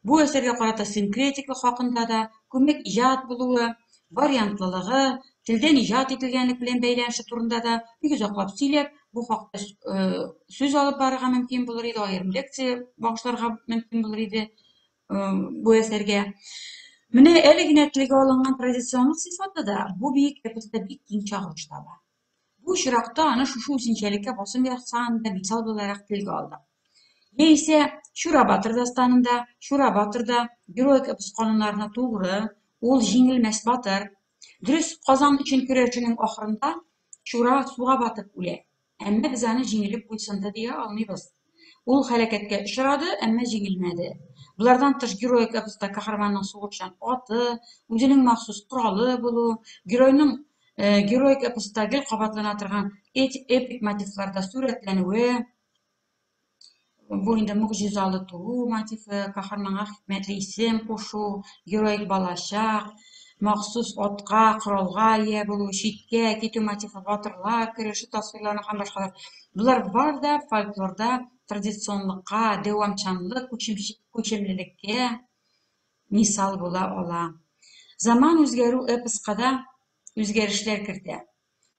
Бу әсәргә карата синкретиклык хакында да, күмәк иҗат булуы, вариантлылыгы, телдән иҗат ителгәнлек белән бәйләнеше турында да бик озаклап сөйләп, бу хакта сүз алып барырга мөмкин булыр иде, аерым лекция багышларга мөмкин булыр иде бу әсәргә. Менә әле генә телгә алынган традиционлык сыйфаты да бу бөек эпоста бик киң чагылыш таба. Бу очракта аны шушы үзенчәлеккә басым ясаганда мисал буларак телгә алдык. Яисә Чура батыр дастанында, Чура батыр да героик эпос кануннарына тугры, ул җиңелмәс батыр. Дөрес, Казан өчен көрәшенең ахырында Чура суга батып үлә. Әмма без аны җиңелеп буйсынды дия алмыйбыз. Ул һәлакәткә очрады, әмма җиңелмәде. Болардан тыш героик эпоста каһарманның сугышчан аты, үзенең махсус коралы булу, геройның героик эпоста гел кабатлана торган эпик мотивларда сурәтләнүе, бу инде могҗизалы туу мотивы, каһарманга хикмәтле исем кушу, героик балачак, махсус атка, коралга ия булу, читкә китү мотивы, батырлар көрәше тасвирлану һәм башкалар. Болар бар да фольклорда традиционлыкка, дәвамчанлык, күчемлелеккә мисал була ала. Заман үзгәрү эпоска да үзгәрешләр кертә.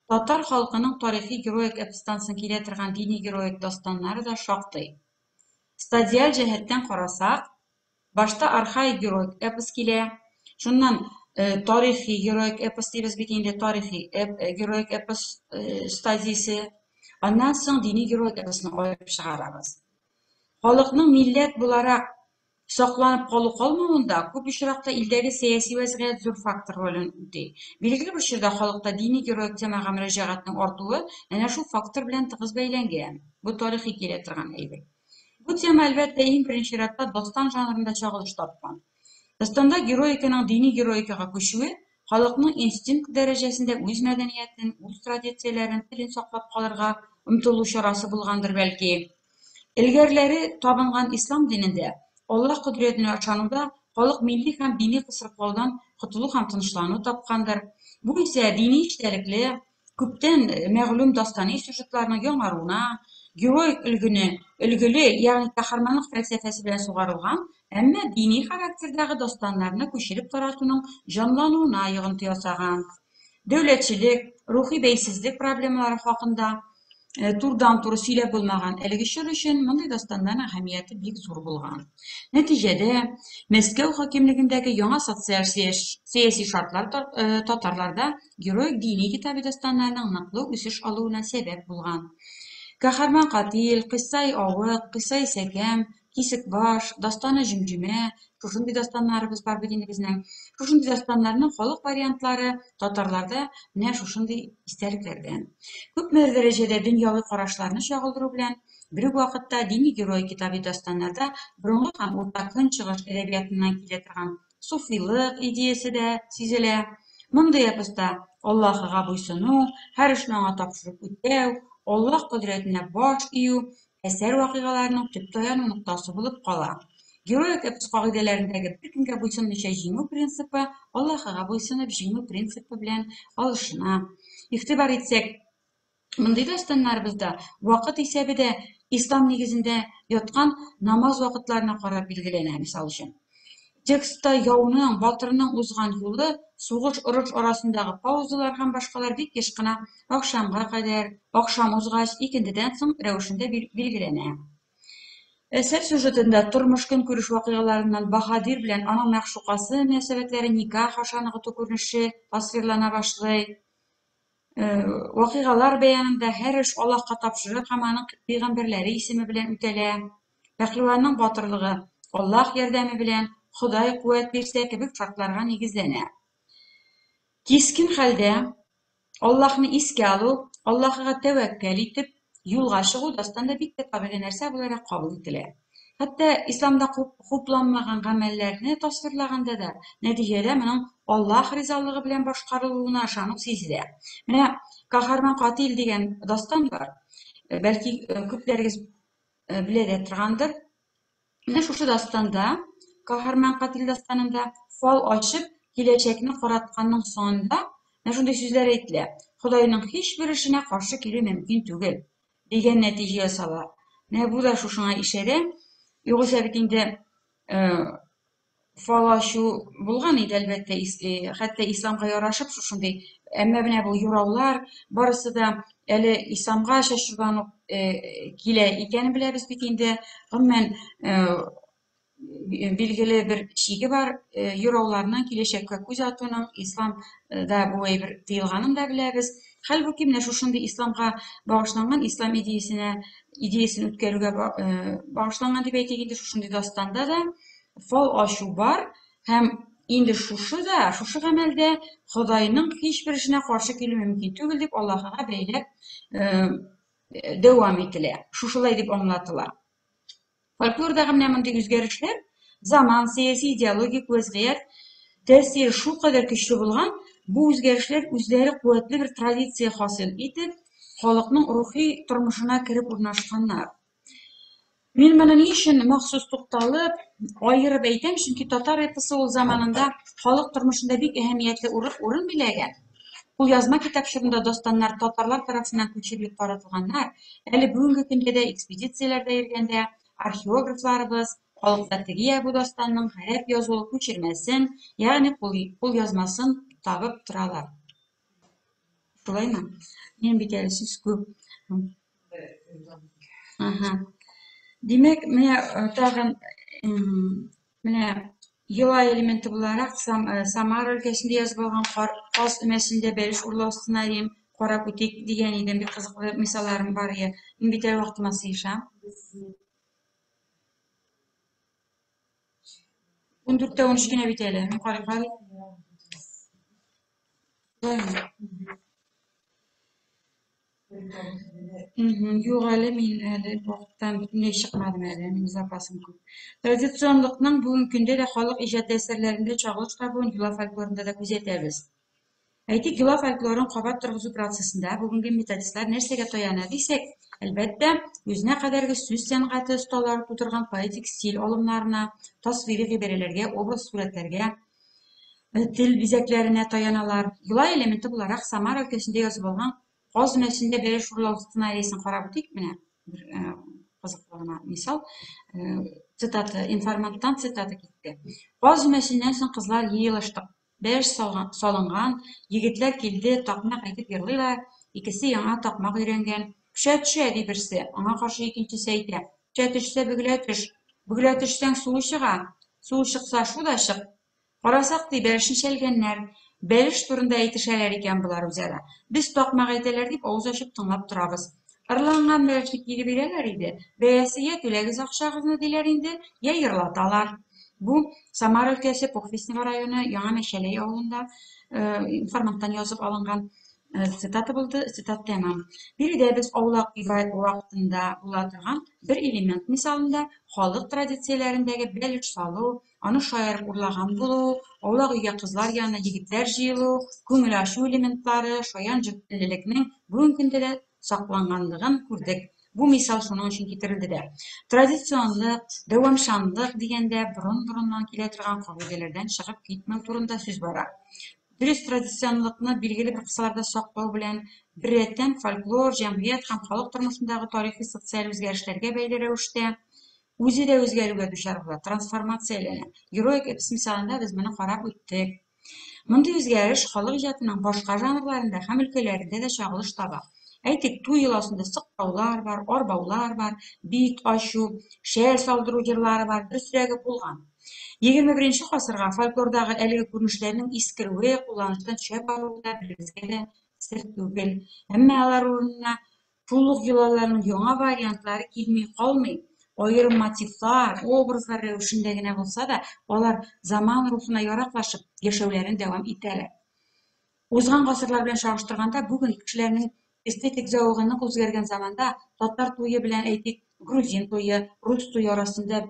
Татар халкының тарихи героик эпостан соң килә торган дини героик дастаннары да шактый. Стадиаль җәһәттән карасак, башта архаик героик эпос килә, шуннан тарихи героик эпос дибез бит инде, тарихи героик эпос стадиясе, аннан соң дини героик эпосны аерып чыгарабыз. Халыкның милләт буларак сакланып калу-калмавында күп очракта илдәге сәяси вәзгыять зур фактор ролен үти. Билгеле бер чорда халыкта дини героик темага мөрәҗәгатьнең артуы әнә шул фактор белән тыгыз бәйләнгән. Бу тарихи килә торган әйбер. Бу тема, әлбәттә, иң беренче чиратта дастан жанрында чагылыш тапкан. Дастанда героиканың дини героикага күчүе халыкның инстинкт дәрәҗәсендә үз мәдәниятен, үз традицияләрен, телен саклап калырга омтылу чарасы булгандыр, бәлки. Элгәрләре табынган ислам динендә, Аллаһ кодрәтенә ышануда халык милли һәм дини кысрыклаудан котылу һәм тынычлану тапкандыр. Бу исә дини эчтәлекле, күптән мәгълүм дастани сюжетларның яңаруына, героик өлгене, өлгеле, ягъни каһарманлык фәлсәфәсе белән сугарылган, әмма дини характердагы дастаннарны күчереп таратуның җанлануына йогынты ясаган. Дәүләтчелек, рухи бәйсезлек проблемалары хакында турыдан-туры сөйләп булмаган әлеге чор өчен мондый дастаннарның әһәмияте бик зур булган. Нәтиҗәдә, Мәскәү хакимлегендәге яңа социаль сәяси шартлар татарларда героик дини китаби дастаннарның ныклы үсеш алуына сәбәп булган. Каһарман Катил, Кыйссаи Авык, Кыйссаи Сәкәм, Кисекбаш, Дастаны Җөмҗөмә, шушындый дастаннарыбыз бар бит инде безнең. Шушындый дастаннарның халык вариантлары татарларда менә шушындый истәлекләрдән. Күпмедер дәрәҗәдә дөньяви карашларны чагылдыру белән бер үк вакытта дини герой китаби дастаннарда борынгы һәм Урта Көнчыгыш әдәбиятыннан килә торган суфилык идеясе дә сизелә. Мондый эпоста Аллаһыга буйсыну, һәр эшне аңа тапшырып үтәү, Аллаһ кодрәтенә баш ию, әсәр вакыйгаларының төп таяну ноктасы булып кала. Героик эпос кагыйдәләрендәге беркемгә буйсынмыйча җиңү принципы Аллаһыга буйсынып җиңү принципы белән алышына. Игътибар итсәк, мондый дастаннарыбызда вакыт исәбе дә ислам нигезендә яткан намаз вакытларына карап билгеләнә, мисал өчен. Текстта яуның, батырның узган юлы, сугыш-орыш арасындагы паузалар һәм башкалар бик еш кына ахшамга кадәр, ахшам узгач, икендедән соң рәвешендә билгеләнә. Әсәр сюжетында тормыш-көнкүреш вакыйгаларыннан баһадир белән аның мәгъшукасы мөнәсәбәтләре никах аша ныгыту күренеше тасвирлана башлый. Вакыйгалар бәянында һәр эш Аллаһка тапшырып һәм аның пәйгамбәрләре исеме белән үтәлә. Пәһлеванның батырлыгы Аллаһ ярдәме белән, Ходай куәт бирсә кебек шартларга нигезләнә. Кискен хәлдә Аллаһны искә алу, Аллаһыга тәвәккәл итеп, юлга чыгу дастанда бик тә табигый нәрсә буларак кабул ителә. Хәтта исламда хупланмаган гамәлләрне тасвирлаганда да, нәтиҗәдә моның Аллаһ ризалыгы белән башкарылуына ышану сизелә. Менә Каһарман Катил дигән дастан бар. Бәлки күпләрегез белә дә торгандыр. Менә шушы дастанда, Каһарман Катил дастанында фал ачып, киләчәкне каратканның соңында менә шундый сүзләр әйтелә. Ходайның һичбер эшенә каршы килү мөмкин түгел. Дигән нәтиҗә ясала. Менә бу да шушыңа ишарә. Югыйсә бит инде фал ачу булган иде, әлбәттә, хәтта исламга ярашып шушындый. Әмма менә бу юраулар барысы да әле исламга чордан ук килә икәнен беләбез бит инде. Гомумән, билгеле бер чиге бар юрауларның, киләчәккә күз атуның, исламда бу әйбер тыелганын да беләбез. Хәлбуки менә шушындый исламга багышланган, ислам идеясенә идеясен үткәрүгә багышланган дип әйтик инде, шушындый дастанда да фал ачу бар һәм инде шушы да, шушы гамәлдә Ходайның һичбер эшенә каршы килү мөмкин түгел дип Аллаһыга бәйләп дәвам ителә. Шушылай дип аңлатыла. Фольклордагы менә мондый үзгәрешләр заман, сәяси, идеологик вәзгыять тәэсире шулкадәр көчле булган, бу үзгәрешләр үзләре куәтле бер традиция хасил итеп, халыкның рухи тормышына кереп урнашканнар. Мин моны ни өчен махсус тукталып, аерып әйтәм, чөнки татар эпосы ул заманында халык тормышында бик әһәмиятле урын биләгән. Кулъязма китап чорында дастаннар татарлар тарафыннан күчерелеп таратылганнар. Әле бүгенге көндә дә экспедицияләрдә йөргәндә археографларыбыз халыкта теге я бу дастанның гарәп язулы күчермәсен, ягъни кулъязмасын табып торалар. Шулаймы? Минем бит әле сүз күп. Ага. Димәк, менә тагын менә йола элементы буларак Самара өлкәсендә язып алган каз өмәсендә бәлеш урлау сценариен карап үтик дигән идем. Бик кызыклы мисалларым бар иде. Мин бит әле вакытыма сыешам. 14-тә 13 кенә бит әле. Мин карый карый. Шулаймы? Юк әле, мин әле вакыттан бөтенләй чыкмадым әле, минем запасым күп. Традиционлыкның бүгенге көндә дә халык иҗаты әсәрләрендә чагылыш табуын йола фольклорында да күзәтәбез. Әйтик, йола фольклорын кабат торгызу процессында бүгенге методистлар нәрсәгә таяна дисәк, әлбәттә, үзенә кадәрге сүз сәнгате осталары тудырган поэтик стиль алымнарына, тасвири гыйбарәләргә, образ-сурәтләргә, тел бизәкләренә таяналар. Йола элементы буларак Самара өлкәсендә язып алган Каз өмәсендә бәлеш урлау сценариясен карап үтик менә. Бер кызыклы гына мисал. Цитата, информанттан цитата китте. Каз өмәсеннән соң кызлар җыелыштык. Бәлеш салынган, егетләр килде, такмак әйтеп йырлыйлар. Икесе яңа такмак өйрәнгән. Пешә төшә, ди берсе. Аңа каршы икенчесе әйтә. Пешә төшсә, бөгелә төш. Бөгелә төшсәң, суы чыга. Суы чыкса, шу да чык. Карасак, ди, бәлешне чәлгәннәр. Бәлеш турында әйтешәләр икән болар үзара. Без такмак әйтәләр дип авыз ачып тыңлап торабыз. Ырланган бәлешне кире бирәләр иде. Бәясе йә түләгез акчагызны диләр инде, йә ерлаталар. Бу Самара өлкәсе Похвистнево районы Яңа Мәчәләй авылында информанттан язып алынган цитата булды, цитат тәмам. Биредә без аулак өй вакытында була торган бер элемент мисалында халык традицияләрендәге бәлеш салу, аны шаярып урлаган булу, аулак өйгә кызлар янына егетләр җыелу, күңел ачу элементлары, шаян җор теллелекнең бүгенге көндә дә сакланганлыгын күрдек. Бу мисал шуның өчен китерелде дә. Традиционлык, дәвамчанлык дигәндә борын-борыннан килә торган кагыйдәләрдән чыгып китмәү турында сүз бара. Дөрес, традиционлыкны билгеле бер кысаларда саклау белән беррәттән фольклор, җәмгыять һәм халык тормышындагы тарихи-социаль үзгәрешләргә бәйле рәвештә үзе дә үзгәрүгә дучар була, трансформацияләнә. Героик эпос мисалында без моны карап үттек. Мондый үзгәреш халык иҗатының башка жанрларында һәм өлкәләрендә дә чагылыш таба. Әйтик, туй йоласында сыктаулар бар, арбаулар бар, бит ачу, шәл салдыру җырлары бар, дөресрәге булган. 21 гасырга фольклордагы әлеге күренешләрнең искерүе, кулланыштан төшә баруы да беребезгә дә сер түгел. Әмма алар урынына шул ук йолаларның яңа вариантлары килми калмый. Аерым мотивлар, образлар рәвешендә генә булса да, алар заман рухына яраклашып, яшәүләрен дәвам итәләр. Узган гасырлар белән чагыштырганда, бүген кешеләрнең эстетик зәвыгы нык үзгәргән заманда татар туе белән, әйтик, грузин туе, рус туе арасында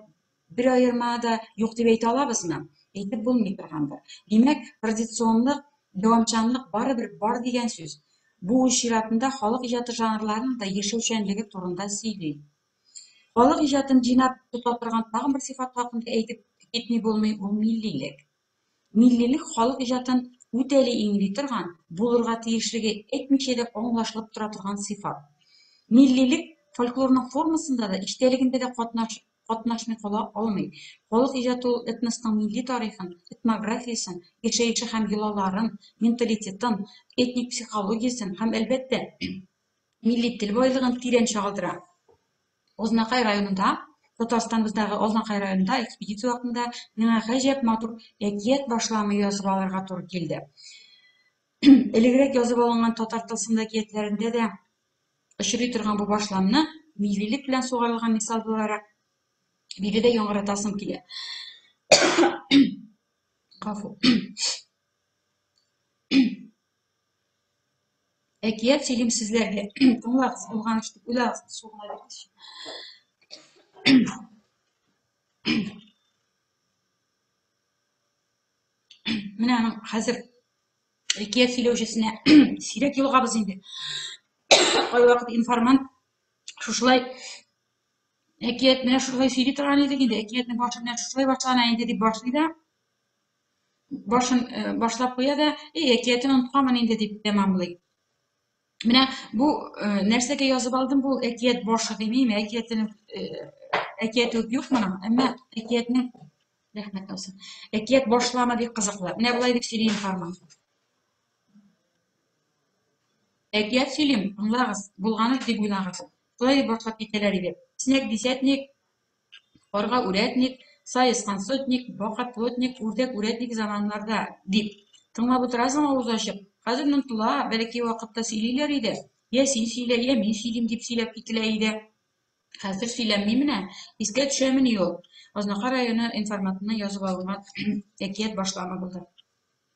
бер аерма да юк дип әйтә алабызмы? Әйтеп булмый торгандыр. Димәк, традиционлык, дәвамчанлык барыбер бар дигән сүз. Бу үз чиратында халык иҗаты жанрларының да яшәүчәнлеге турында сөйли. Халык иҗатын җыйнап тота торган тагын бер сыйфат хакында әйтеп китми булмый, ул миллилек. Миллилек халык иҗатын үтәли иңли торган, булырга тиешлеге әйтмичә дә аңлашылып тора торган сыйфат. Миллилек фольклорның формасында да, эчтәлегендә дә катнаш, катнашмый кала алмый. Халык иҗаты ул этносның милли тарихын, этнографиясен, яшәеше һәм йолаларын, менталитетын, этник психологиясен һәм, әлбәттә, милли тел байлыгын тирән чагылдыра. Азнакай районында, Татарстаныбыздагы Азнакай районында экспедиция вакытында миңа гаҗәп матур әкият башламы язып алырга туры килде. Элегрәк язып алынган татар тылсымлы әкиятләрендә дә очрый торган бу башламны миллилек белән сугарылган мисал буларак биредә яңгыратасым килә. Гафу. Әкият сөйлим сезләргә. Тыңлагыз, булган эш дип уйлагыз, су гына бирегезче. Менә аның хәзер әкият сөйләүчесенә сирәк юлыгабыз инде. Кайвакыт информант шушылай әкият менә шулай сөйли торган идек инде, әкиятнең башы менә шушылай башлана инде дип башлый да, башын башлап куя да, эй, әкиятен онытканмын инде дип тәмамлый. Менә бу нәрсәгә язып алдым, бу әкият башы димим, әкиятен әкияте үк юк моның, әмма әкиятнең рәхмәт булсын. Әкият башламы бик кызыклы. Менә болай дип сөйли информант. Әкият сөйлим, тыңлагыз, булганы дип уйлагыз. Шулай дип башлап китәләр иде. Снег десятник, Карга үрәтник, саескан сотник, бака плотник, үрдәк үрәтник заманнарда, дип. Тыңлап утырасың авыз ачып. Хәзер онытыла, бәләкәй вакытта сөйлиләр иде. Йә син сөйлә, йә мин сөйлим, дип сөйләп кителә иде. Хәзер сөйләнми менә. Искә төшәмени ул? Азнакай районы информатыннан язып алынган әкият башламы булды.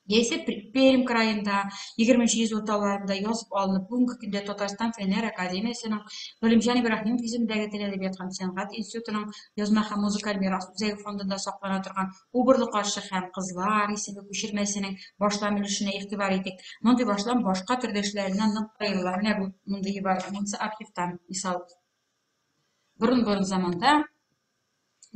Яисә Пермь краенда 20 йөз урталарында язып алынып, бүгенге көндә Татарстан Фәннәр академиясенең Галимҗан Ибраһимов исемендәге тел, әдәбият һәм сәнгать институтының язма һәм музыкаль мирас үзәге фондында саклана торган Убырлы карчык һәм кызлар исемле күчермәсенең башлам өлешенә игътибар итик. Мондый башлам башка төрдәшләреннән нык аерыла. Менә бу мондые бар. Монысы архивтан мисал. Борын-борын заманда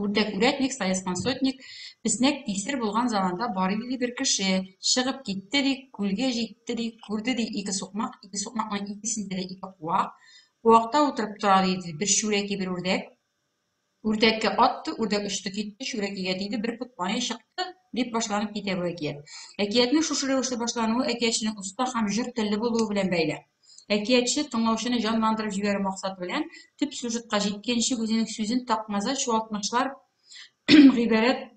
үрдәк үрәтник, саескан сотник, песнәк писер булган заманда бар иде ди бер кеше. Чыгып китте ди, күлгә җитте ди, күрде ди ике сукмак, ике сукмакның икесендә дә ике куак. Куакта утырып тора ди бер чүрәки, бер үрдәк. Үрдәккә атты, үрдәк очты китте, чүрәкигә тиде, бер пот мае чыкты, дип башланып китә бу әкият. Әкиятнең шушы рәвешле башлануы әкиятченең оста һәм җор телле булуы белән бәйле. Әкиятче, тыңлаучыны җанландырып җибәрү максаты белән, төп сюжетка җиткәнче үзенең сүзен такмаза чуалтмышлар гыйбарәт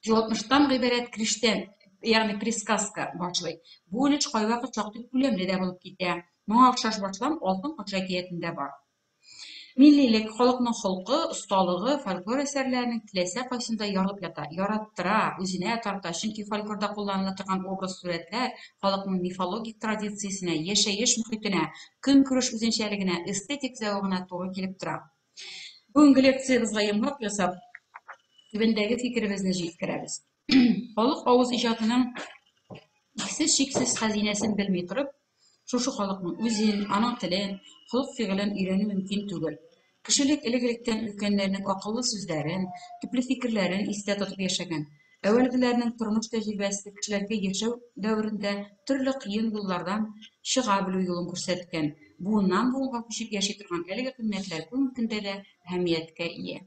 чуалтмыштан гыйбарәт крештән, ягъни присказка башлый. Бу өлеш кайвакыт шактый күләмле дә булып китә. Моңа охшаш башлам Алтын кош әкиятендә бар. Миллилек, халыкның холкы, осталыгы фольклор әсәрләренең теләсә кайсында ярылып ята, яраттыра, үзенә тарта, чөнки фольклорда кулланыла торган образ-сурәтләр халыкның мифологик традициясенә, яшәеш мохитенә, көнкүреш үзенчәлегенә, эстетик зәвыгына туры килеп тора. Бүгенге лекциябезгә йомгак ясап, түбәндәге фикеребезне җиткерәбез. Халык авыз иҗатының иксез-чиксез хәзинәсен белми торып, шушы халыкның үзен, аның телен, холык-фигылен өйрәнү мөмкин түгел. Кешелек элек-электән өлкәннәрнең акыллы сүзләрен, төпле фикерләрен истә тотып яшәгән. Әүвәлгеләрнең тормыш тәҗрибәсе кешеләргә яшәү дәверендә төрле кыен юллардан чыга белү юлын күрсәткән. Буыннан-буынга күчеп яши торган әлеге кыйммәтләр бүгенге көндә дә әһәмияткә ия.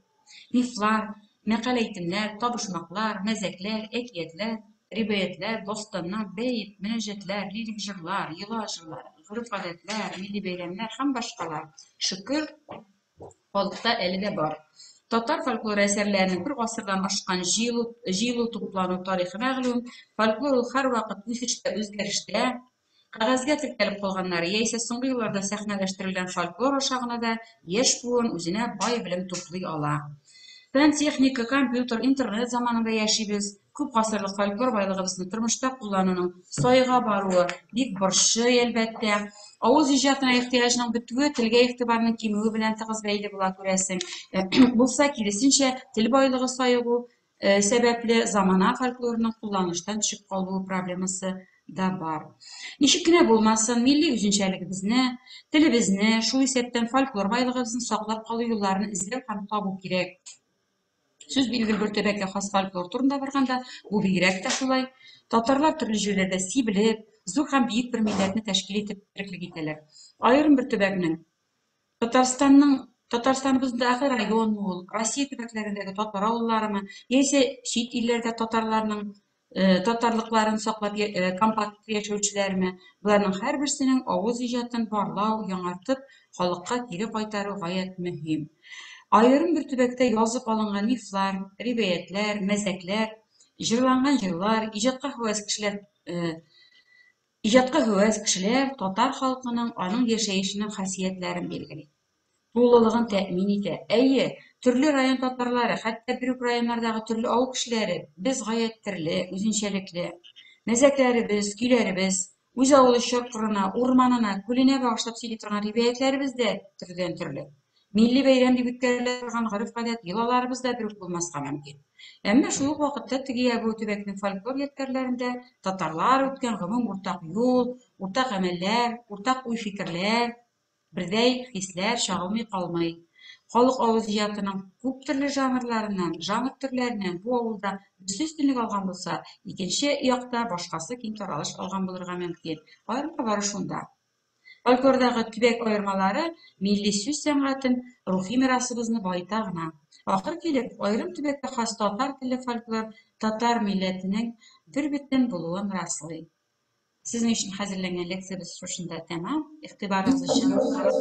Мифлар, мәкаль-әйтемнәр, табышмаклар, мәзәкләр, әкиятләр, риваятьләр, дастаннар, бәет, мөнәҗәтләр, лирик җырлар, йола җырлары, гореф-гадәтләр, милли бәйрәмнәр һәм башкалар, шөкер, халыкта әле дә бар. Татар фольклоры әсәрләренең бер гасырдан ашкан җыелу, җыелу-туплану тарихы мәгълүм. Фольклор ул һәрвакыт үсештә, үзгәрештә. Кәгазьгә теркәлеп калганнары яисә соңгы елларда сәхнәләштерелгән фольклор аша гына да яшь буын үзенә бай белем туплый ала. Фән, техника, компьютер, интернет заманында яшибез. Күп гасырлык фольклор байлыгыбызны тормышта куллануның сайга баруы бик борчый, әлбәттә. Авыз иҗатына ихтыяҗның бетүе телгә игътибарның кимүе белән тыгыз бәйле була, күрәсең. Булса, киресенчә, тел байлыгы саегу сәбәпле замана фольклорының кулланыштан төшеп калуы проблемасы да бар. Ничек кенә булмасын, милли үзенчәлегебезне, телебезне, шул исәптән фольклор байлыгыбызны саклап калу юлларын эзләү һәм табу кирәк. Сүз билгеле бер төбәккә хас фольклор турында барганда, бу бигрәк тә шулай. Татарлар төрле җирләрдә сибелеп, зур һәм бөек бер милләтне тәшкил итеп тереклек итәләр. Аерым бер төбәкнең Татарстанның Татарстаныбыздагы районмы ул, Россия төбәкләрендәге татар авылларымы, яисә чит илләрдә татарларның татарлыкларын саклап компакт яшәүчеләрме, боларның һәрберсенең авыз иҗатын барлау, яңартып, халыкка кире кайтару гаять мөһим. Аерым бер төбәктә язып алынган мифлар, риваятьләр, мәзәкләр, җырланган җырлар, иҗатка һәвәс кешеләр Иҗатка һәвәс кешеләр татар халкының, аның яшәешенең хасиятләрен билгели, тулылыгын тәэмин итә. Әйе, төрле район татарлары, хәтта бер үк районнардагы төрле авыл кешеләре, без гаять терле, үзенчәлекле. Мәзәкләребез, көйләребез, үз авылы чокырына, урманына, күленә багышлап сөйли торган риваятьләребез дә төрледән-төрле. Милли бәйрәм дип үткәрелә торган гореф-гадәт, йолаларыбыз да бер үк булмаска мөмкин. Әмма шул ук вакытта теге я бу төбәкнең фольклор ядкәрләрендә татарлар үткән гомум уртак юл, уртак гамәлләр, уртак уй-фикерләр, бердәй хисләр чагылмый калмый. Халык авыз иҗатының күп төрле жанрларыннан, жанр төрләреннән бу авылда берсе өстенлек алган булса, икенче якта башкасы киң таралыш алган булырга мөмкин. Аерма бары шунда. Фольклордагы төбәк аермалары милли сүз сәнгатен, рухи мирасыбызны баета гына. Ахыр килеп, аерым төбәккә хас татар телле фольклор татар милләтенең бербөтен булуын раслый. Сезнең өчен хәзерләнгән лекциябез шушында тәмам. Игътибарыгыз өчен рәхмәт.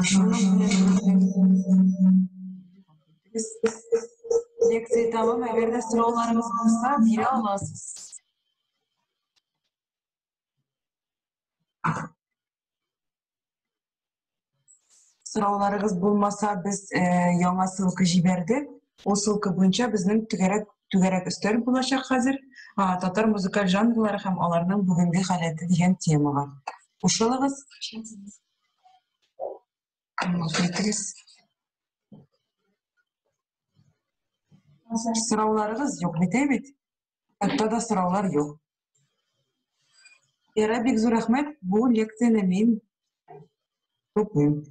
Шуның белән лекция тәмам. Әгәр дә сорауларыгыз булса, бирә аласыз. Сорауларыгыз булмаса, без яңа ссылка җибәрдек. Ул ссылка буенча безнең түгәрәк түгәрәк өстәл булачак хәзер. Татар музыкаль жанрлары һәм аларның бүгенге халәте дигән темага. Кушылыгыз. Итегез. Сорауларыгыз юк бит, бит? Хәтта да сораулар юк. Яра, бик зур рәхмәт. Бу лекцияне мин туплыйм.